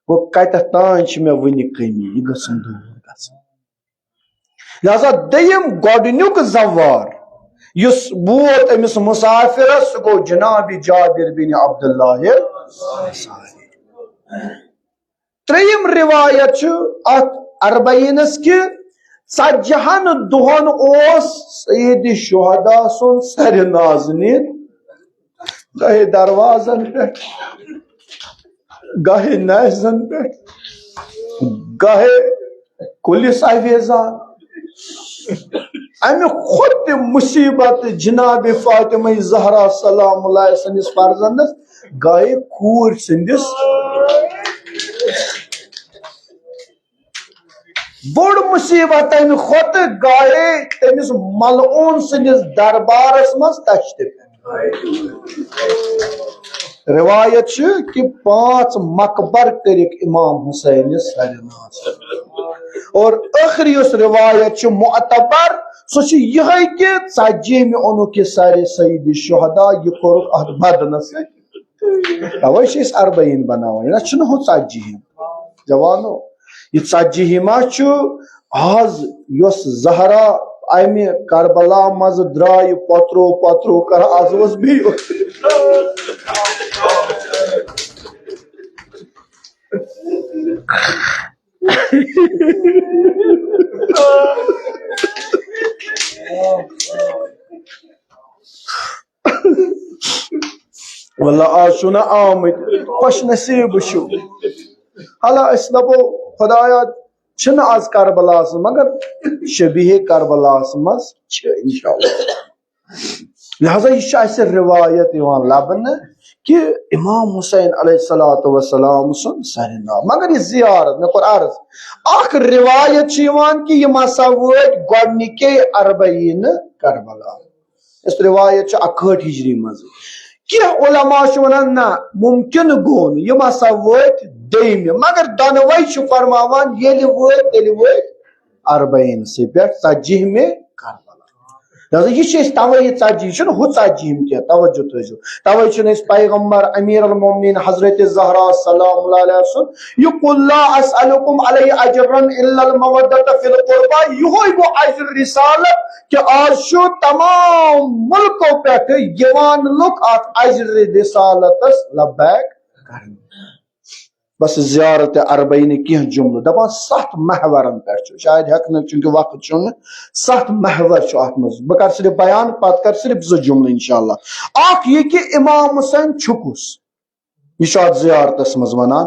گوٚو کتٮ۪تھ تام چھِ مےٚ وُنہِ کٔمی، یہِ گٔژھٕم دوٗر گژھٕنۍ۔ لہذا دوٚیِم گۄڈٕنیُک زوار یُس ووت أمِس مسافرس، سُہ گوٚو جناب جابر بن عبداللہ انصاری۔ ترٛیٚیِم روایت چھُ اتھ اربعینس کہِ ژتجی ہن دۄہن اوس سید شہدا سُنٛد سرِ نازنیٖن گاہے دروازن پٮ۪ٹھ، گاہے نازن پٮ۪ٹھ، گاہے کُلِس آویزان۔ امہِ کھۄتہٕ تہِ مصیبت جناب فاطمہ زہرا سلام اللہ سٕنٛدِس فرزندس گاہے کوٗر سٕنٛدِس۔ بوٚڑ مصیبت تمہِ کھۄتہٕ گاہے تٔمِس ملعون سٕنٛدِس دربارس منٛز تشتہِ پٮ۪ٹھ۔ روایت چھِ کہ پانٛژھ مقبر کٔرِکھ امام حسین سرِ ناز۔ اور ٲخری یۄس روایت چھِ معتبر، سۄ چھِ یِہے کہ ژتجیمہِ اوٚنُکھ یہِ سرِ سید شہدا، یہِ کوٚرُکھ اتھ بدنس سۭتۍ۔ توے چھِ أسۍ اربعین بناوان، یہِ نہ چھُنہٕ ہُہ ژتجی ہِم۔ جوانو، یہِ ژتجی ہِما چھُ آز یۄس زہرا امہِ کربلا منٛز درٛایہِ پۄترو پۄترو کران، آز اوس بیٚیہِ یوت۔ واللہ، آز چھُو نہ آمٕتۍ، خۄش نصیٖب چھِو۔ حالا أسۍ دَپو، خۄدایا، چھِنہٕ آز کربلاہَس منٛز، مگر شبیہ کربلاہَس منٛز چھِ، انشاءاللہ۔ لہذا یہِ چھِ اَسہِ رِوایت یِوان لَبنہٕ۔ کہِ امام حسین علیہ الصلوۃ والسلام سُنٛد سرِ ناو۔ مگر یہِ زیارت، مےٚ کوٚر عرض، اکھ روایت چھِ یِوان کہِ یِم ہسا وٲتۍ گۄڈنِکے اربعین کربلا۔ یۄس روایت چھِ اکہٲٹھ ہجری منٛز۔ کینٛہہ علماء چھِ ونان، نہ، ممکن گوٚو نہٕ، یِم ہسا وٲتۍ دوٚیمہِ۔ مگر دۄنوَے چھِ فرماوان، ییٚلہِ وٲتۍ، تیٚلہِ وٲتۍ اربعین سٕے پٮ۪ٹھ، ژتجیہمہِ کربلا۔ لہذا یہِ چھِ أسۍ توے یہِ ژتجی، یہِ چھُنہٕ ہُہ ژتجیہِم کینٛہہ، توجہ تھٲیزیو۔ توے چھُنہٕ أسۍ پیغمبر امیر المومنین حضرت زہرا سلام اللہ علیہ سُنٛد یہِ "قل لا اسألکم علیہ اجرا الا المودۃ فی القربی"، یِہوے گوٚو اجر رسالت، کہِ آز چھُ تمام ملکو پٮ۪ٹھٕ یِوان لُکھ اتھ اجر رسالتس لبیک کرنہِ۔ بس زیارت اربعین کینٛہہ جملہٕ، دپان ستھ محورن پٮ۪ٹھ چھُ، شاید ہٮ۪کہٕ نہٕ، چونکہ وقت چھُنہٕ، ستھ محور چھُ اتھ منٛز۔ بہٕ کرٕ صرف بیان، پتہٕ کرٕ صرف زٕ جملہٕ انشاءاللہ۔ اکھ یہِ کہِ امام حسین چھُ کُس؟ یہِ چھُ اتھ زیارتس منٛز ونان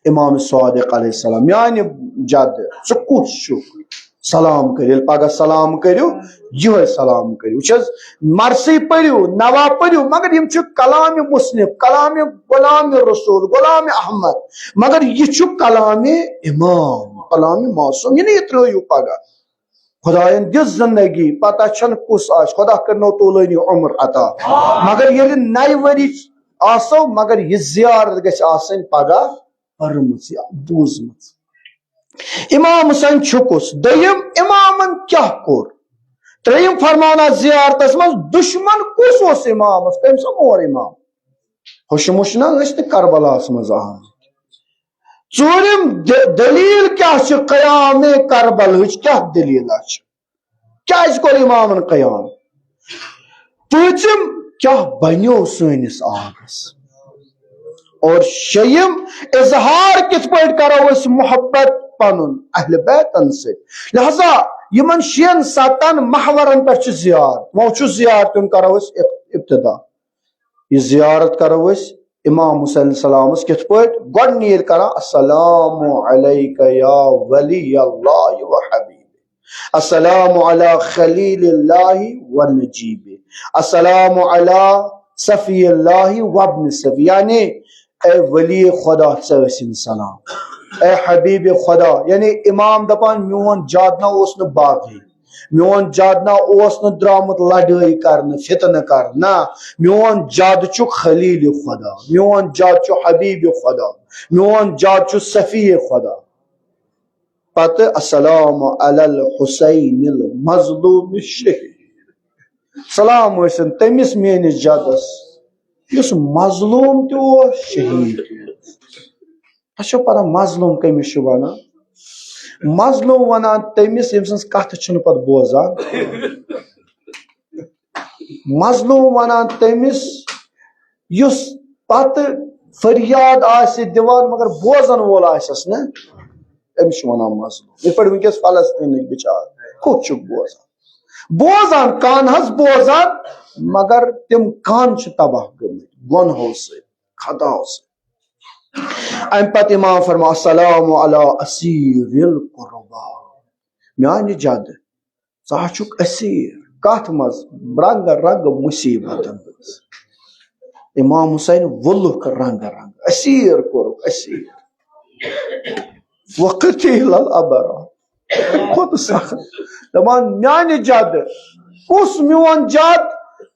امام صادق علیہ السلام، میانہِ جد، ژٕ کُس چھُکھ؟ سلام کٔرِو، ییٚلہِ پگاہ سلام کٔرِو، یِہوٚے سلام کٔرِو۔ وٕچھ حظ، مرثی پٔرِو، نوا پٔرِو، مگر یِم چھِ کلام مصنف، کلام غلام رسول، غلام احمد، مگر یہِ چھُ کلام امام، کلام معصوم، یہِ نہٕ یہِ ترٲیِو پگاہ۔ خدایَن دِژ زندگی، پتہ چھَنہٕ کُس آسہِ، خدا کٔرنو طولٲنی عمر عطا۔ مگر ییٚلہِ نَیہِ ؤری آسو، مگر یہِ زیارت گژھِ آسٕنۍ پگاہ پٔرمٕژ یا بوٗزمٕژ۔ امام حسین چھُ کُس؟ دوٚیِم، امامن کیٛاہ کوٚر؟ ترٛیٚیِم فرماونا زیارتس منٛز، دُشمن کُس اوس امامس؟ کٔمۍ سا مور امام؟ ہوٚشمُش نہ ٲسۍ نہٕ کربلاہس منٛز آمٕتۍ۔ ژوٗرِم د-، دٔلیٖل کیٛاہ چھِ قیام کربلہٕچ؟ کیٛاہ دٔلیٖلہ چھِ؟ کیٛازِ کوٚر امامن قیام؟ پٲنٛژِم، کیٛاہ بنیو سٲنِس آبس؟ اور شیٚیِم، اظہار کِتھ پٲٹھۍ کرو أسۍ محبت پنُن اہل بیتن سۭتۍ؟ لہذا یِمن شیٚن ستن محورن پٮ۪ٹھ چھُ زیارت۔ وۄنۍ چھُ زیارت ہُنٛد کرو أسۍ اب-، ابتدا۔ یہِ زیارت کرو أسۍ امام حسین علیہ السلامس کِتھ پٲٹھۍ؟ گۄڈٕ ییٚلہِ کران، "السلام علیک یا ولی اللہ و حبیب، السلام علی خلیل اللہ و نجیب، السلام علی صفی اللہ و ابن صفی"، یعنی اے ولی خدا، ژےٚ ٲسِن سلام، اے حبیب خدا۔ یعنی امام دپان، میون جد نہ اوس نہٕ باغی، میون جد نہ اوس نہٕ درامُت لڑٲے کرنہٕ، فتنہٕ کرنہٕ، نہ، میون جد چھُ خلیل خدا، میون جد چھُ حبیب خدا، میون جد چھُ صفی خدا۔ پتہٕ السلام علی الحسین المظلوم الشہید، سلام ٲسِن تٔمِس میٲنِس جدس یُس مظلوم تہِ اوس، شہید تہِ اوس۔ تۄہہِ چھو پتہ مظلوم کٔمِس چھِ ونان؟ مظلوم ونان تٔمِس، ییٚمۍ سٕنٛز کتھ چھُنہٕ پتہٕ بوزان۔ مظلوم ونان تٔمِس، یُس پتہٕ فریاد آسہِ دِوان، مگر بوزن وول آسٮ۪س نہٕ، أمِس چھِ ونان مظلوم۔ یِتھ پٲٹھۍ وٕنکیٚس فلسطینٕکۍ بِچار، کُس چھُکھ بوزان؟ بوزان، کان حظ بوزان، مگر تِم کان چھِ تباہ گٔمٕتۍ گۄنہو سۭتۍ، خطاو سۭتۍ۔ امہِ پتہٕ امام فرماو، "السلام علی اسیر القربا"، میانہِ جد، ژٕ ہا چھُکھ اسیر۔ کتھ منٛز؟ رنگہٕ رنگہٕ مصیبتن منٛز۔ امام حسین وُلُکھ رنگہٕ رنگہٕ، اسیر کوٚرُکھ اسیر۔ وقتیل الابرار۔ کھوتہٕ سخت۔ دپان، میانہِ جد، کُس میون جد؟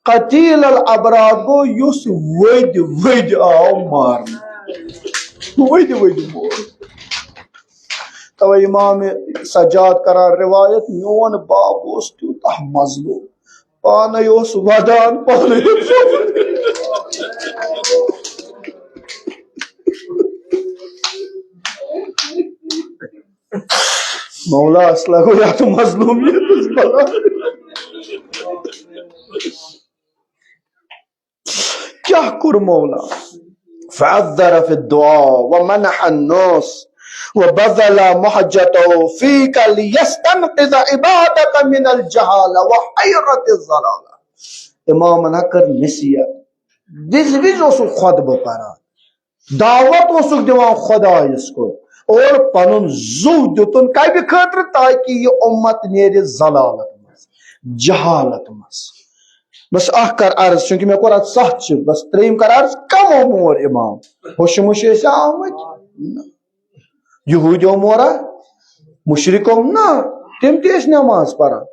قتیل الابرار گوٚو یُس ؤدۍ ؤدۍ آو مارنہٕ۔ ؤدۍ ؤدۍ مور۔ توے امام سجاد کران روایت، میون باب اوس تیوٗتاہ مظلوم، پانے اوس ودان، پانے اوس۔ مولا اصلا گوٚو یتھ مظلومیتس بلا۔ کیٛاہ کوٚر مولا؟ فعذر فی الدعاء ومنح الناس وبذل محجته فیک لیستنقذ عبادک من الجہالہ وحیرت الضلالہ۔ امامن ہا کٔر نصیحت، وِزِ وِزِ اوسُکھ خطبہٕ پران، دعوت اوسُکھ دِوان خدایس کُن، اور پنُن زُو دیُتُن کمہِ خٲطرٕ؟ تاکہِ یہِ اُمت نیرِ ضلالت منٛز، جہالت منٛز۔ بس اکھ کر عرض، چونکہ مےٚ کوٚر اتھ ستھ چھِ، بس ترٛیٚیِم کر عرض، کمو مور امام؟ ہوشہِ مُشہِ ٲسیا آمٕتۍ؟ نہ۔ یہودیو مورا؟ مشرکو؟ نہ۔ تِم تہِ ٲسۍ نماز پران،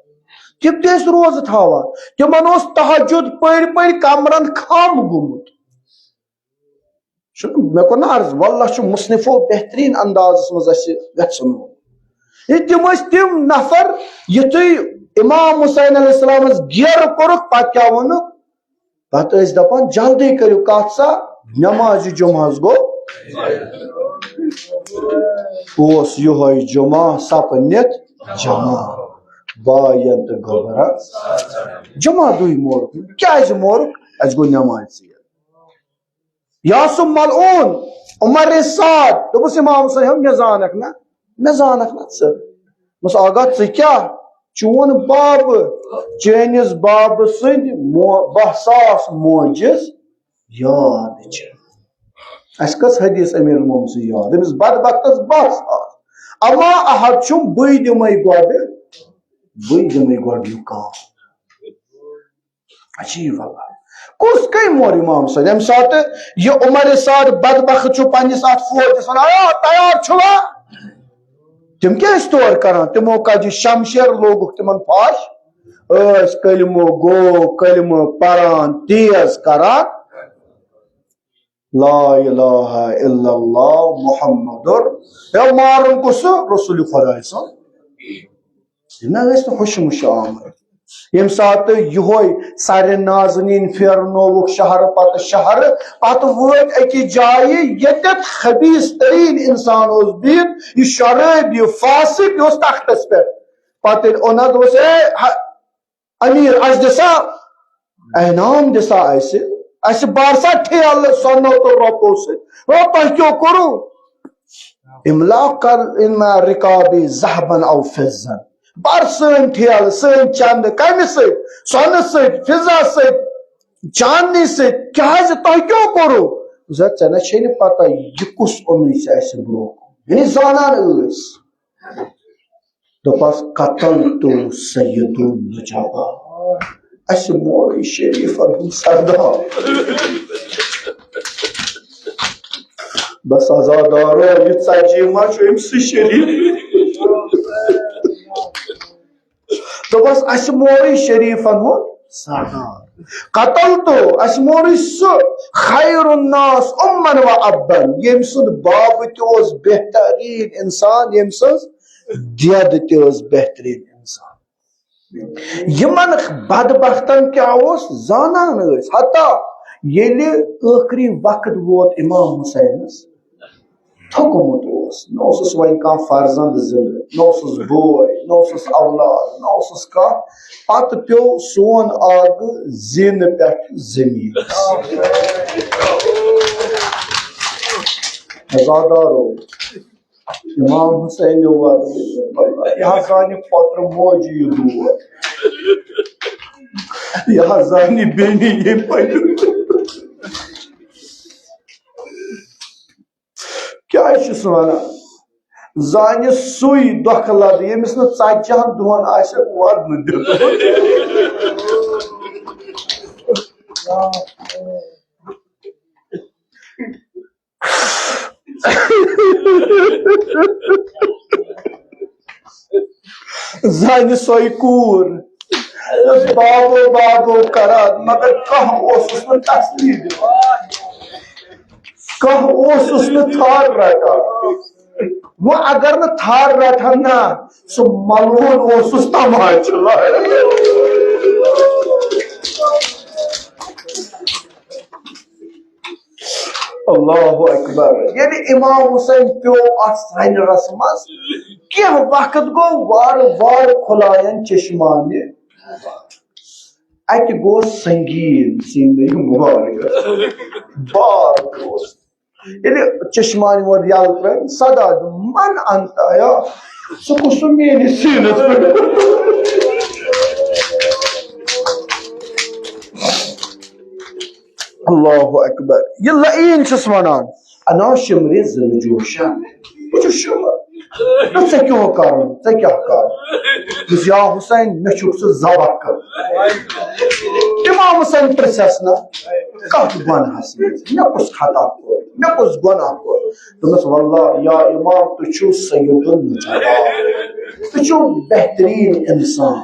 تِم تہِ ٲسۍ روزٕ تھاوان، تِمن اوس تہجد پٔرۍ پٔرۍ کمرن کھم گوٚمُت۔ چھُنہٕ، مےٚ کوٚر نہ عرض، واللہ چھُ مصنفو بہتریٖن اندازس منٛز اَسہِ یژھُن۔ یہِ تِم ٲسۍ تِم نفر، یُتھُے امام حسین علیہ السلامس گیرٕ کوٚرُکھ، پتہٕ کیٛاہ ووٚنُکھ؟ پتہٕ ٲسۍ دپان، "جلدی کٔرِو کتھ سا، نمازِ جمعہ حظ گوٚو۔" اوس یِہوٚے جمعہ سپنِتھ جمع، باین تہٕ گوٚبرن۔ جمعہ دۄہٕے مورُکھ۔ کیٛازِ مورُکھ؟ اَسہِ گوٚو نمازِ ژیر۔ یا سُہ ملعون عمر سعد، دوٚپُس، "امام حسین، مےٚ زانکھ نہ، مےٚ زانکھ نہ ژٕ۔" دوٚپُس، "آغا، ژٕ کیٛاہ؟ چون بابہٕ، چٲنِس بابہٕ سٕنٛدۍ مو-، باہ ساس موجز یاد چھِ۔" اَسہِ کٔژ حدیث امیر المومنین سٕنٛز یاد؟ أمِس بدبختس باہ ساس۔ اما احد چھُم بٕے دِمے گۄڈٕ، بٕے دِمے گۄڈٕ یہِ کام۔ عجیب اللہ۔ کُس کٔمۍ مور امام حسین؟ ییٚمہِ ساتہٕ یہِ عمر سعد بدبخت چھُ پننِس اتھ فوجس ونان، "آ، تیار چھُوا؟" تِم کیٛاہ ٲسۍ تورٕ کران؟ تِمو کتہِ شمشیر لوگُکھ تِمن پھش؟ ٲسۍ کلمہٕ گو، کلمہٕ پران، تیز کران۔ لا الہ الا اللہ محمد۔ ہے، مارُن کُس؟ رسول خداے سُنٛد۔ یہِ نہ ٲسۍ نہٕ ہوشہِ مُشہِ آمٕتۍ۔ ییٚمہِ ساتہٕ یِہوے سارے نازنیٖن پھیرنووُکھ شہرٕ پتہٕ شہرٕ، پتہٕ وٲتۍ أکِس جایہِ، ییٚتٮ۪تھ خبیث تریٖن انسان اوس بِہِتھ، یہِ شرٲبۍ، یہِ فاسق، یہِ اوس تختس پٮ۪ٹھ۔ پتہٕ ییٚلہِ اوٚنُن، دوٚپُس، "اے، ہا، امیر، اسہِ دِسا انعام، دِسا اسہِ، اسہِ بارسا ٹھیلہٕ سۄنو تہٕ رۄپو سۭتۍ۔ او، تۄہہِ کیٛاہ کوٚروٕ؟ املاق کر ان رکابی ذہبن او فضن۔" بر سٲنۍ ٹھیلہٕ، سٲنۍ چندٕ، کمہِ سۭتۍ؟ سۄنہٕ سۭتۍ، فضہ سۭتۍ، چاندنی سۭتۍ۔ کیٛازِ؟ تۄہہِ کیٛاہ کوٚروٕ؟ زِ ژےٚ نہ چھے نہٕ پتہ، یہِ کُس اوٚنُے ژےٚ اسہِ برونٛہہ کُن؟ یعنی زانان ٲسۍ۔ دوٚپہَس، "قتلت سید النجبا۔" اسہِ مورٕے شریفن ہُنٛد سردار۔ بس عزادارو، یہِ ژتجی ما چھُ أمۍ سٕے شریف؟ دوٚپہَس، اسہِ مورٕے شریفن ہُنٛد سردار۔ قتلت، اسہِ مورٕے سُہ خیر الناس امن و ابن، ییٚمۍ سُنٛد بابہٕ تہِ اوس بہتریٖن انسان، ییٚمۍ سٕنٛز دید تہِ ٲس بہتریٖن انسان۔ یِمن بدبختن کیٛاہ اوس؟ زانان ٲسۍ۔ حتیٰ ییٚلہِ ٲخری وقت ووت امام حسینس، تھوٚکمُت اوس، نہ اوسُس وۄنۍ کانٛہہ فرزند زندٕ، نہ اوسُس بوے، نہ اوسُس اولاد، نہ اوسُس کانٛہہ۔ پتہٕ پیوٚو سون آگہٕ زینہٕ پٮ۪ٹھ زٔمیٖنس۔ عزادارو، امام حسین ووت، یہِ حظ زانہِ پۄترٕ موجہِ یہِ دود، یہِ حظ زانہِ بیٚنہِ ییٚمہِ پتہٕ۔ کیٛاہ چھُس ونان؟ زانہِ سُے دۄکھٕ لد، ییٚمِس نہٕ ژتجی ہن دۄہن آسٮ۪کھ ودنہٕ دیُتمُت۔ زانہِ سۄے کوٗر، یۄس بابو بابو کران، مگر کانٛہہ اوسُس نہٕ تسلی دِوان، کانٛہہ اوسُس نہٕ تھر رٹان۔ وۄنۍ اگر نہٕ تھر رٹہٕ ہن نا، سُہ ملوُن اوسُس تماچہِ لاران۔ اللہ اکبر۔ ییٚلہِ امام حسین پیوٚو اتھ سرینرس منٛز، کینٛہہ وقت گوٚو، وارٕ وارٕ کھُلایَن چشمانہِ۔ اتہِ گوٚو سنگین سیٖنہٕ مبارکس۔ بار گوٚو۔ ییٚلہِ چشمانہِ ووت یَلہٕ ترٲوِتھ، صدا دیُت، "من انت یا؟" سُہ کُس سُہ میٲنِس سیٖنس پٮ۪ٹھ؟ اللہ اکبر۔ یہِ لعین چھُس ونان، انا شمرِ زل جوشن۔ بہٕ چھُس شمر۔ دوٚپُس، "ژےٚ کیٛاہ کرُن؟ ژےٚ کیٛاہ کرُن؟" دوٚپُس، "یا حسین، مےٚ چھُکھ ژٕ ذبح کرُن۔" امام حسین پرژھس نہ کتھ گۄناہس منٛز، مےٚ کُس خطا کوٚر، مےٚ کُس گۄناہ کوٚر؟ دوٚپمس، "واللہ یا امام، تُہۍ چھِو سید المجتبیٰ، تُہۍ چھِو بہتریٖن انسان،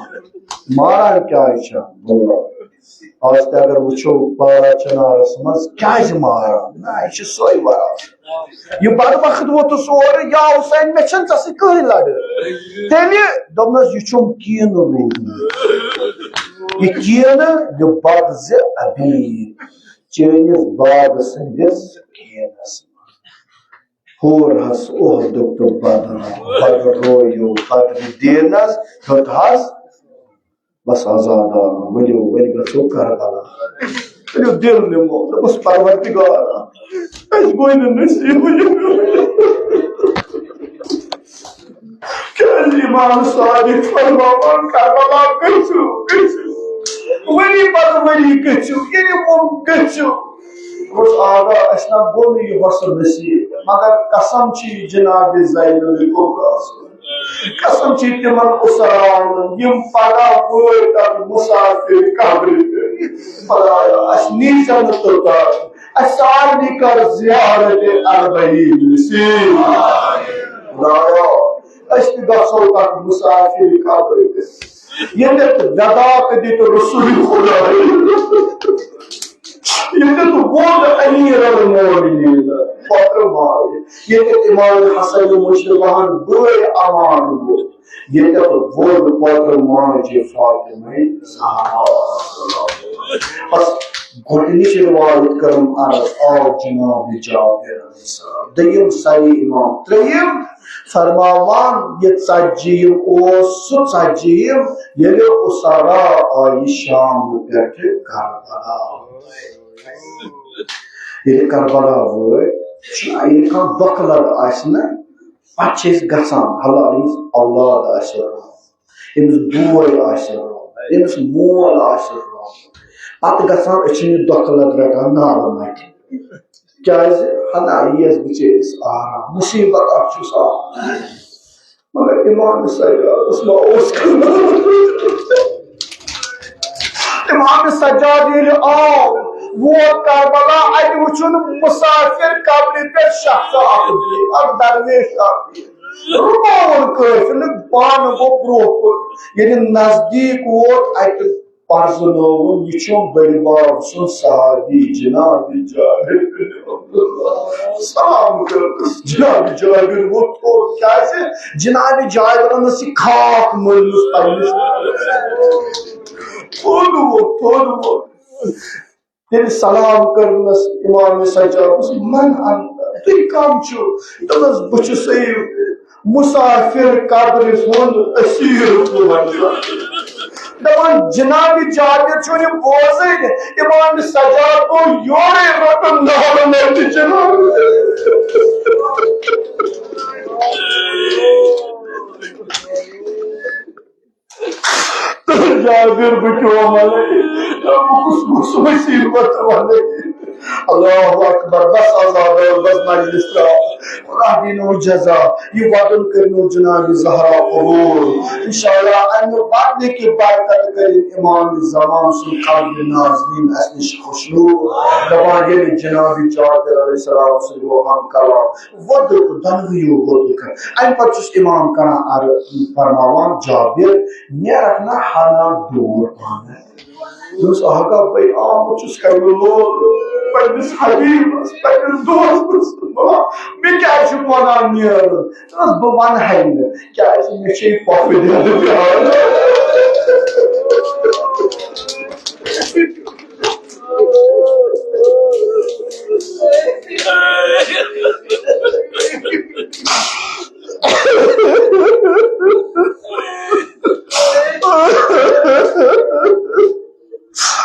ماران کیٛازِ چھِ؟" واللہ، آز تہِ اگر وٕچھو بارہ چنارس منٛز کیٛازِ ماران؟ نہ، یہِ چھِ سۄے وراثت۔ یہِ بدبخت ووتُس اورٕ، یا حسین، مےٚ چھَنہٕ ژےٚ سۭتۍ کٕہٕنۍ لڑٲے۔ تیٚلہِ دوٚپنَس، یہِ چھُم کینہٕ روٗدمُت۔ یہِ کینہٕ، یہِ بغضِ ابی، چٲنِس باب سٕنٛدِس کینس منٛز۔ ہور حس احدُک تہٕ بدر، بدر رویو بدر دینس، ہیوٚت حس بس آزاد آو، ؤلِو، وۄنۍ گژھو کربلا۔ ؤلِو، دِل نِمو، دوٚپُس، پروردگارا، اَسہِ گوٚو نہٕ نصیٖبٕے۔ کیٛازِ امام صادق فرماوان، کربلا گٔژھِو، گٔژھِو، ؤری پتہٕ ؤری گٔژھِو، ییٚلہِ ووٚن گٔژھِو۔ دوٚپُس، آغا، اَسہِ نہ گوٚو نہٕ یہِ حوصلہٕ نصیٖب، مگر قسم چھِ یہِ جناب زینب کبریٰ سٕنٛز۔ قسم چھِ تِمن اسراہن، یِم پگاہ وٲتۍ تتھ مسافر قبرِ پٮ۪ٹھ۔ خدایا، اسہِ نیٖزٮ۪ن نہٕ توٚتام، اسہِ سارنٕے کر زیارت اربعین نصیب۔ خدایا، أسۍ تہِ گژھو تتھ مسافر قبرِ پٮ۪ٹھ۔ ییٚتٮ۪تھ وداع تہِ دِتھ رسول خدایہِ۔ ییٚتٮ۪تھ ووٚن امیر المومنین پۄپرٕ ماجہِ، ییٚتٮ۪تھ امام حسن مجتبیٰ ہن بٲے امان گوٚو، ییٚتٮ۪تھ ووٚن پۄپرٕ ماجہِ فاطمہ زہرا۔ بس گۄڈٕنِچ روایت کٔرٕم عرض، آو جناب جابر علیہ السلام۔ دوٚیِم سعی امام، ترٛیٚیِم فرماوان، یہِ ژتجیٖم اوس سُہ ژتجیٖم، ییٚلہِ اسرا آیہِ شام پٮ۪ٹھٕ کربلا۔ ییٚلہِ کربلا وٲتۍ، چھُنہ ییٚلہِ کانٛہہ دۄکھٕ لد آسہِ نہ، پتہٕ چھِ أسۍ گژھان، حالانکہ أمِس اولاد آسہِ روٚن، أمِس بوے آسہِ روٚن، أمِس مول آسہِ روٚن، پتہٕ گژھان، أسۍ چھِنہٕ یہِ دۄکھٕ لد رٹان نالہٕ متہِ۔ کیازِ؟ ہنا یِیَس بِچٲرِس آرام، مُصیٖبت اکھ چھُس آرام۔ مگر امام سجادس ما اوس کانٛہہ؟ امام سجاد ییٚلہِ آو، ووت کربلا، اتہِ وُچھُن مسافر قبرِ پٮ۪ٹھ شخص اکھ، اکھ درویش اکھ۔ رُکووُن قٲفلہٕ، پانہٕ گوٚو برونٛہہ کُن۔ ییٚلہِ نزدیٖک ووت، اتہِ پرزنووُن، یہِ چھُ بٔڑِ بب سُنٛد صحابی جناب جابر بن عبداللہ۔ سلام کٔرنَس جناب جابر ووٚتھ تھوٚد، کیازِ جناب جابرن ٲس یہِ خاک مٔلمٕژ پننِس۔ تھوٚد ووٚتھ، تھوٚد ووٚتھ۔ تیٚلہِ سلام کٔرنَس امام سجاد، دوٚپُس، "من انت؟ تُہۍ کم چھِو؟" دوٚپنَس، "بہٕ چھُسَے مسافر قبرِ ہُنٛد اسیر تُہنٛد۔" دپان، جناب جابر چھُنہٕ یہِ بوزٲنی، امام سجاد گوٚو یورے رٹُن نالہٕ متہِ جناب۔ جابر، بہٕ کیٛاہ وَنَے؟ بہٕ کُس، کُس مُصیٖبت وَنَے؟ اللہ اکبر، بس آزاد، بس مجلس ترٛاو۔ خدا دینو جزا، یہِ وعدُن کٔرِنو جناب زہرا قبول۔ انشاءاللہ، اَمہِ وعدٕ کہِ برکت کٔرِن امام زمان سُنٛد قلب نازنین اَسہِ نِش خوشنود۔ دپان ییٚلہِ جناب جابر علیہ السلام سۭتۍ گوٚو ہم کلام، وۄدُک دۄنوٕیو وۄدُک۔ اَمہِ پتہٕ چھُس امام کران عرض، فرماوان، جابر، نیرکھ نہ ہنا دوٗر پہن۔ دوٚپُس، آقا، بہٕ آمُت چھُس کرنہٕ لول پننِس حبیبس، پننِس دوستس۔ مےٚ کیٛازِ چھُکھ ونان نیرُن؟ دوٚپُس، بہٕ ونہٕ ہے نہٕ، کیٛازِ مےٚ چھے پۄپھٕ دِنہٕ پیاران۔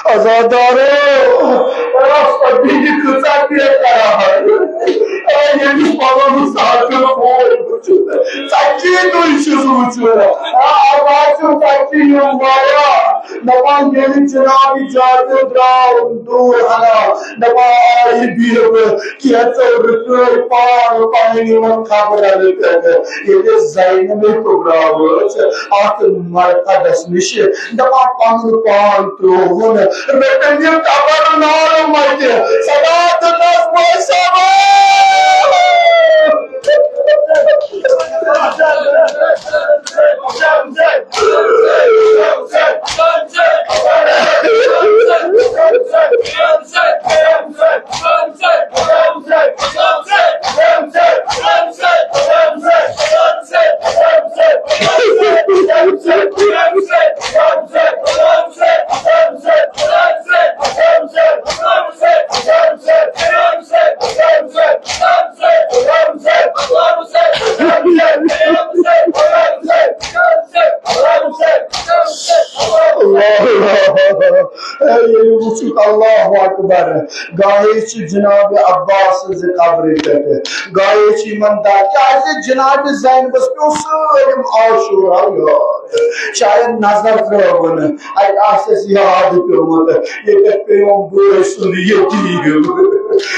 عزادارو، رفتہ بیٚیہِ کۭژاہ بے قرار۔ ییٚمِس پَنُن سادٕ بوے وٕچھُن، ژَتجی دۄہہِ چھُس وٕچھُن۔ آ، آ، بہٕ حظ چھُس ژَتجی یِم واریاہ۔ دَپان ییٚلہِ جناب اجازت درٛاو دوٗر ہنا، دَپان آیہِ بیٖبہٕ کینٛژو رٕکٲے پان پَنٕنۍ یِمَن قبرَن پٮ۪ٹھ۔ ییٚلہِ زینبِ کُبرا وٲژ اَتھ مرقدس نِش، دَپان پَنُن پان ترٛووُن، رٔٹِن یہِ قبر نارٕ مَتہِ، صدا دِنَس بٲے صٲبا۔ اللہ، اللہ۔ اے، ییٚلہِ وٕچھُکھ، اللہ اکبر۔ گاہے چھِ جناب عباس سٕنٛزِ قبرِ پٮ۪ٹھ، گاہے چھِ یِمن دگ، کیازِ جناب زینبس پیوٚو سٲلِم عاشورہ یاد۔ شاید نظر ترٲوٕن، اَتہِ آسٮ۪س یاد پیوٚمُت، ییٚتٮ۪تھ پیوٚم بٲے سُنٛد یتیٖم،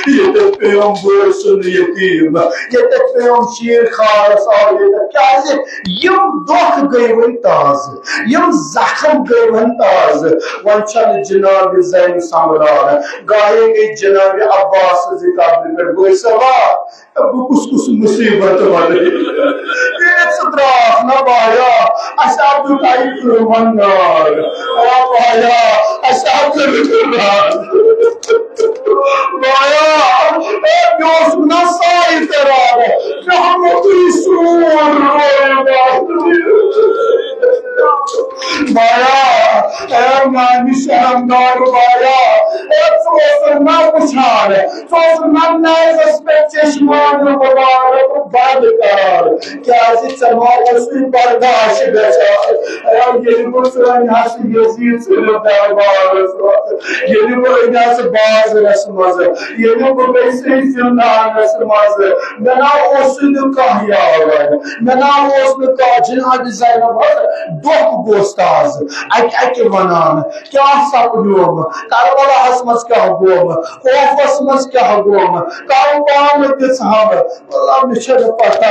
ییٚتٮ۪تھ پیوٚم بٲے سُنٛد یتیٖم، ییٚتٮ۪تھ پیوٚم شیٖر خارس آو، ییٚتٮ۪تھ۔ کیازِ یِم دۄکھ گٔے وۄنۍ تازٕ، یِم زخم گٔے وۄنۍ تازٕ۔ وۄنۍ چھَنہٕ جناب زینب سنبھلان۔ گاہے گٔے جناب عباس سٕنٛزِ قبرِ پٮ۪ٹھ، بٲے صٲبا، بہٕ کُس کُس مُصیٖبت وَنہٕ؟ ییٚلہِ ژٕ درٛاکھ نہ بایا، اَسہِ آو دیُت اَتہِ کٲمَن نار۔ آ بایا، اَسہِ آو کٔرِتھ نار۔ بایا، اے، مےٚ اوس نہ ساے تران، مےٚ ہا موٚتُے سوٗر روے باتھ۔ بایا، اے میانہِ شرمدار بایا، اے ژٕ اوسُکھ نہ وٕچھان، ژٕ اوسُکھ نہ نیزس پٮ۪ٹھ چشمانہِ مُبارک بنٛد کران، کیازِ ژےٚ ما اوسُے برداش گژھان؟ اے ییٚلہِ بہٕ ژٕ أنۍ ہس یزید سٕنٛدِس دربارس منٛز، ییٚلہِ بہٕ أنۍ ہس بازرس منٛز، ییٚلہِ بہٕ گٔیسے زندانس منٛز، مےٚ نا اوسُے نہٕ کانٛہہ یاور، مےٚ نا اوس نہٕ کانٛہہ۔ جناب زینب حظ، دۄکھ گوس تازٕ، اکہِ اکہِ ونان، کیٛاہ سپدیوم، کربلاہس منٛز کیٛاہ گوم، کوفس منٛز کیٛاہ گوم، کم پانہٕ دِژہم۔ واللہ مےٚ چھنہٕ پتہ،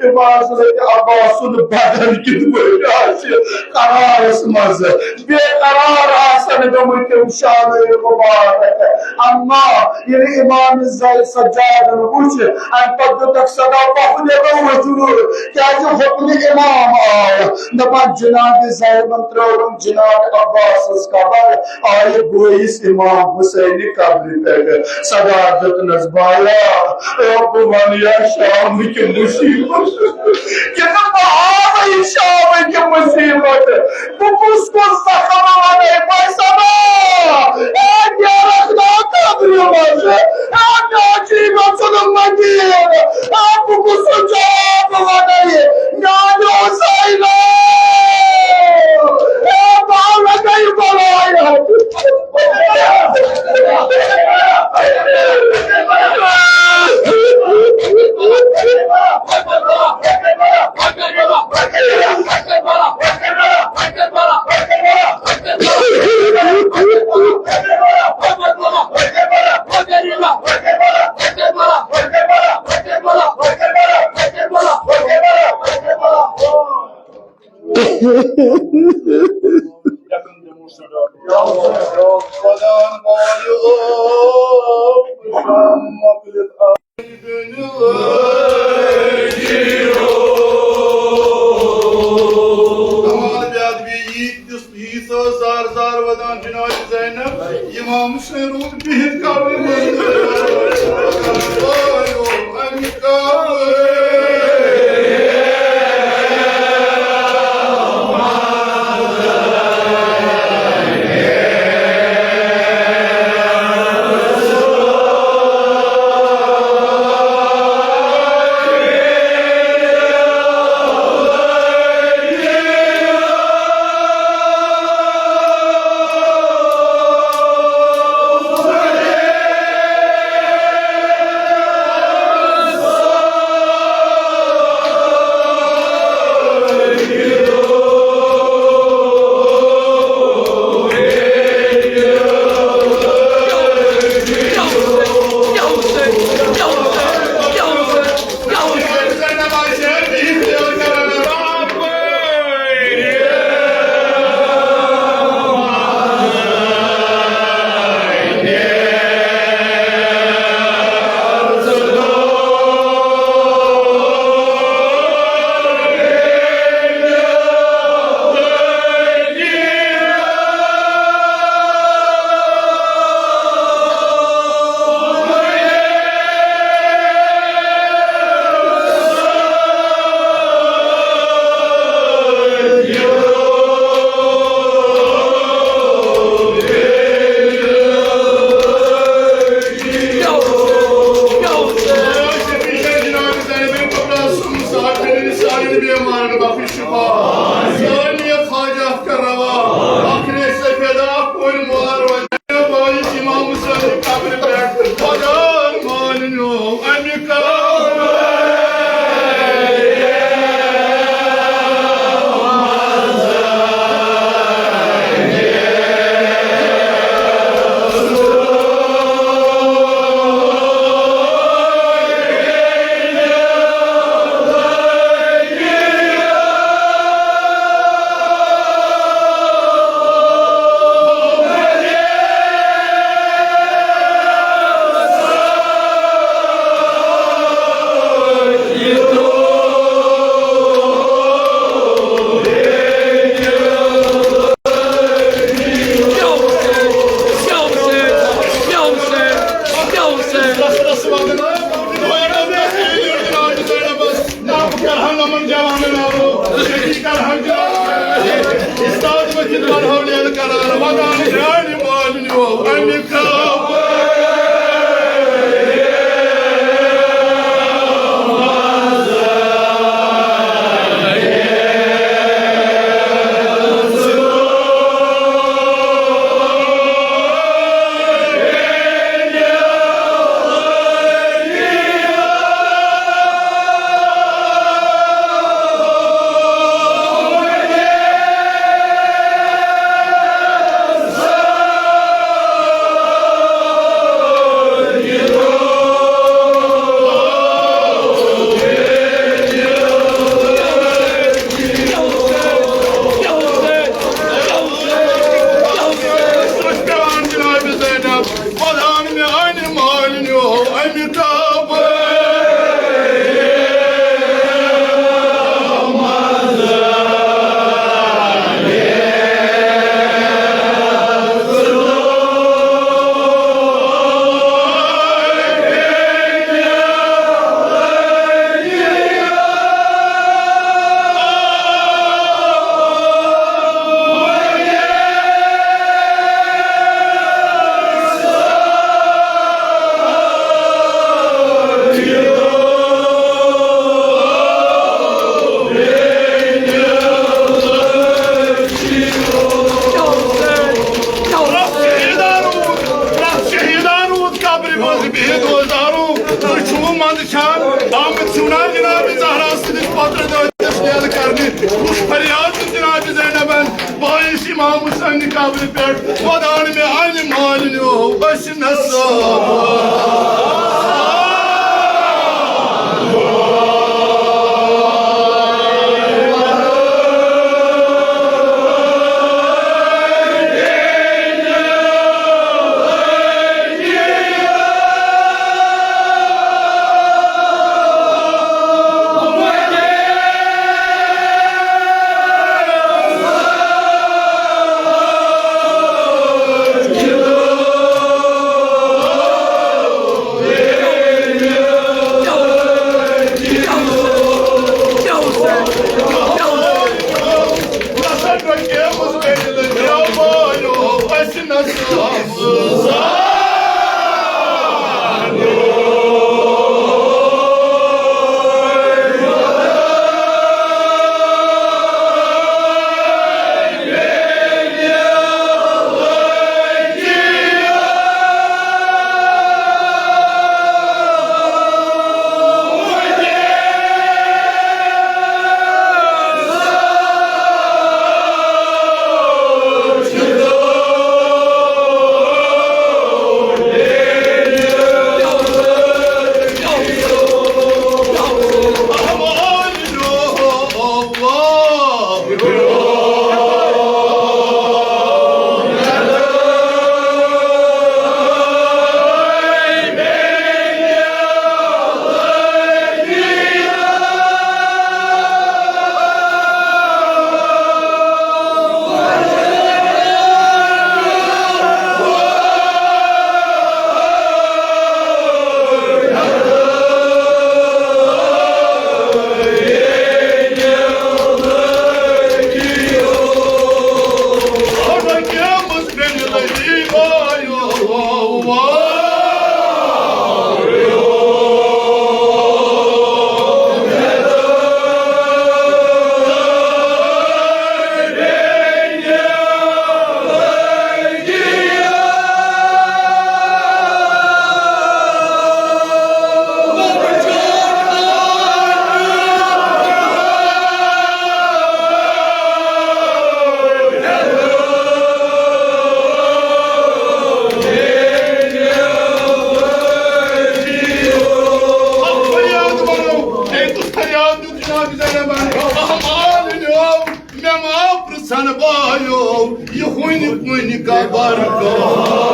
امام حضرت عباس سُنٛد بدن کِتھ پٲٹھۍ آسہِ قرارس منٛز، بے قرار آسن گٔمٕتۍ تِم شانہٕ مبارک۔ اما ییٚلہِ امام زین سجادن وُچھ، امہِ پتہٕ دیُتکھ صدا، پۄپھٕ دِتو وُجوٗد، کیازِ حُکمِ امام آو۔ دپان جناب زینبن ترٲوٕن جناب عباسس قبر، آیہِ بٲیِس امام حسینہِ قبرِ پٮ۪ٹھ۔ صدا دیُتنس، بایا، اے بہٕ ونہٕ یا شامٕکۍ مُصیٖبت، کِنہٕ بہٕ ہاوٕ یہِ شامٕکۍ مُصیٖبت؟ بہٕ کُس کُس زخم ونے، بٲے صدا؟ اے نیرکھ نا قبرِ منٛز، اے مےٚ چھُے گژھُن مدیٖنہٕ، اے بہٕ کُس سُہ جواب ونے؟ میانیو زینو، اے بہٕ ہاوٕ تۄہہِ بلایا۔ زار زار ودان جناب زینب، امام حسین روٗد بِہِتھ قبرِ منٛز۔ اَمہِ کعبہٕ پٮ۪وان جناب زینب، ودان میانہِ مالِنیو اَمہِ کعبہٕ۔ شہیدان روٗد، پرٛٮ۪تھ شہیدان روٗد قبرِ منٛز بِہِتھ اوس دارو۔ تُہۍ چھِو منٛدچھان، آمٕتۍ چھِو نا جناب زہرا سٕنٛدِس پترٕ دٲدِس نیل کرنہِ۔ کُس فریاد چھُ جناب زینبن؟ بہٕ آیس امام حسین قبرِ پٮ۪ٹھ، ودان میانہِ مالِنیو، أسۍ نہ سا۔ فریاد ورو، ہے، کُس فریاد دیُت جناب زینبن؟ اہم آل نیو، مےٚ ما پرٛژھن بایو، یہِ ہوٗنۍ پوٗنۍ قبر کتھ؟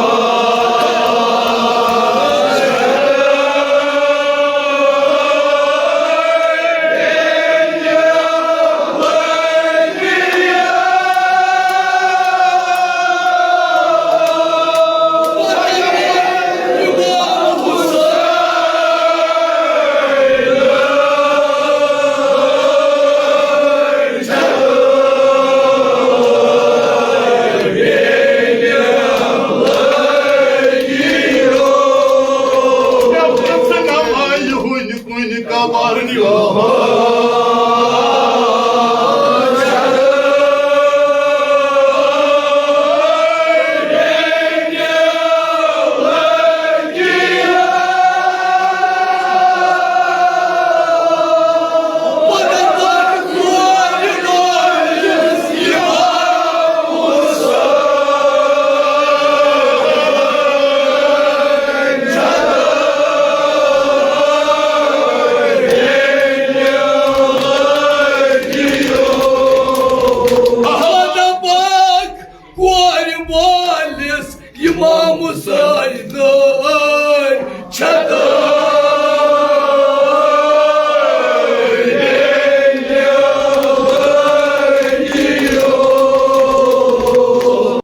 امام حسین۔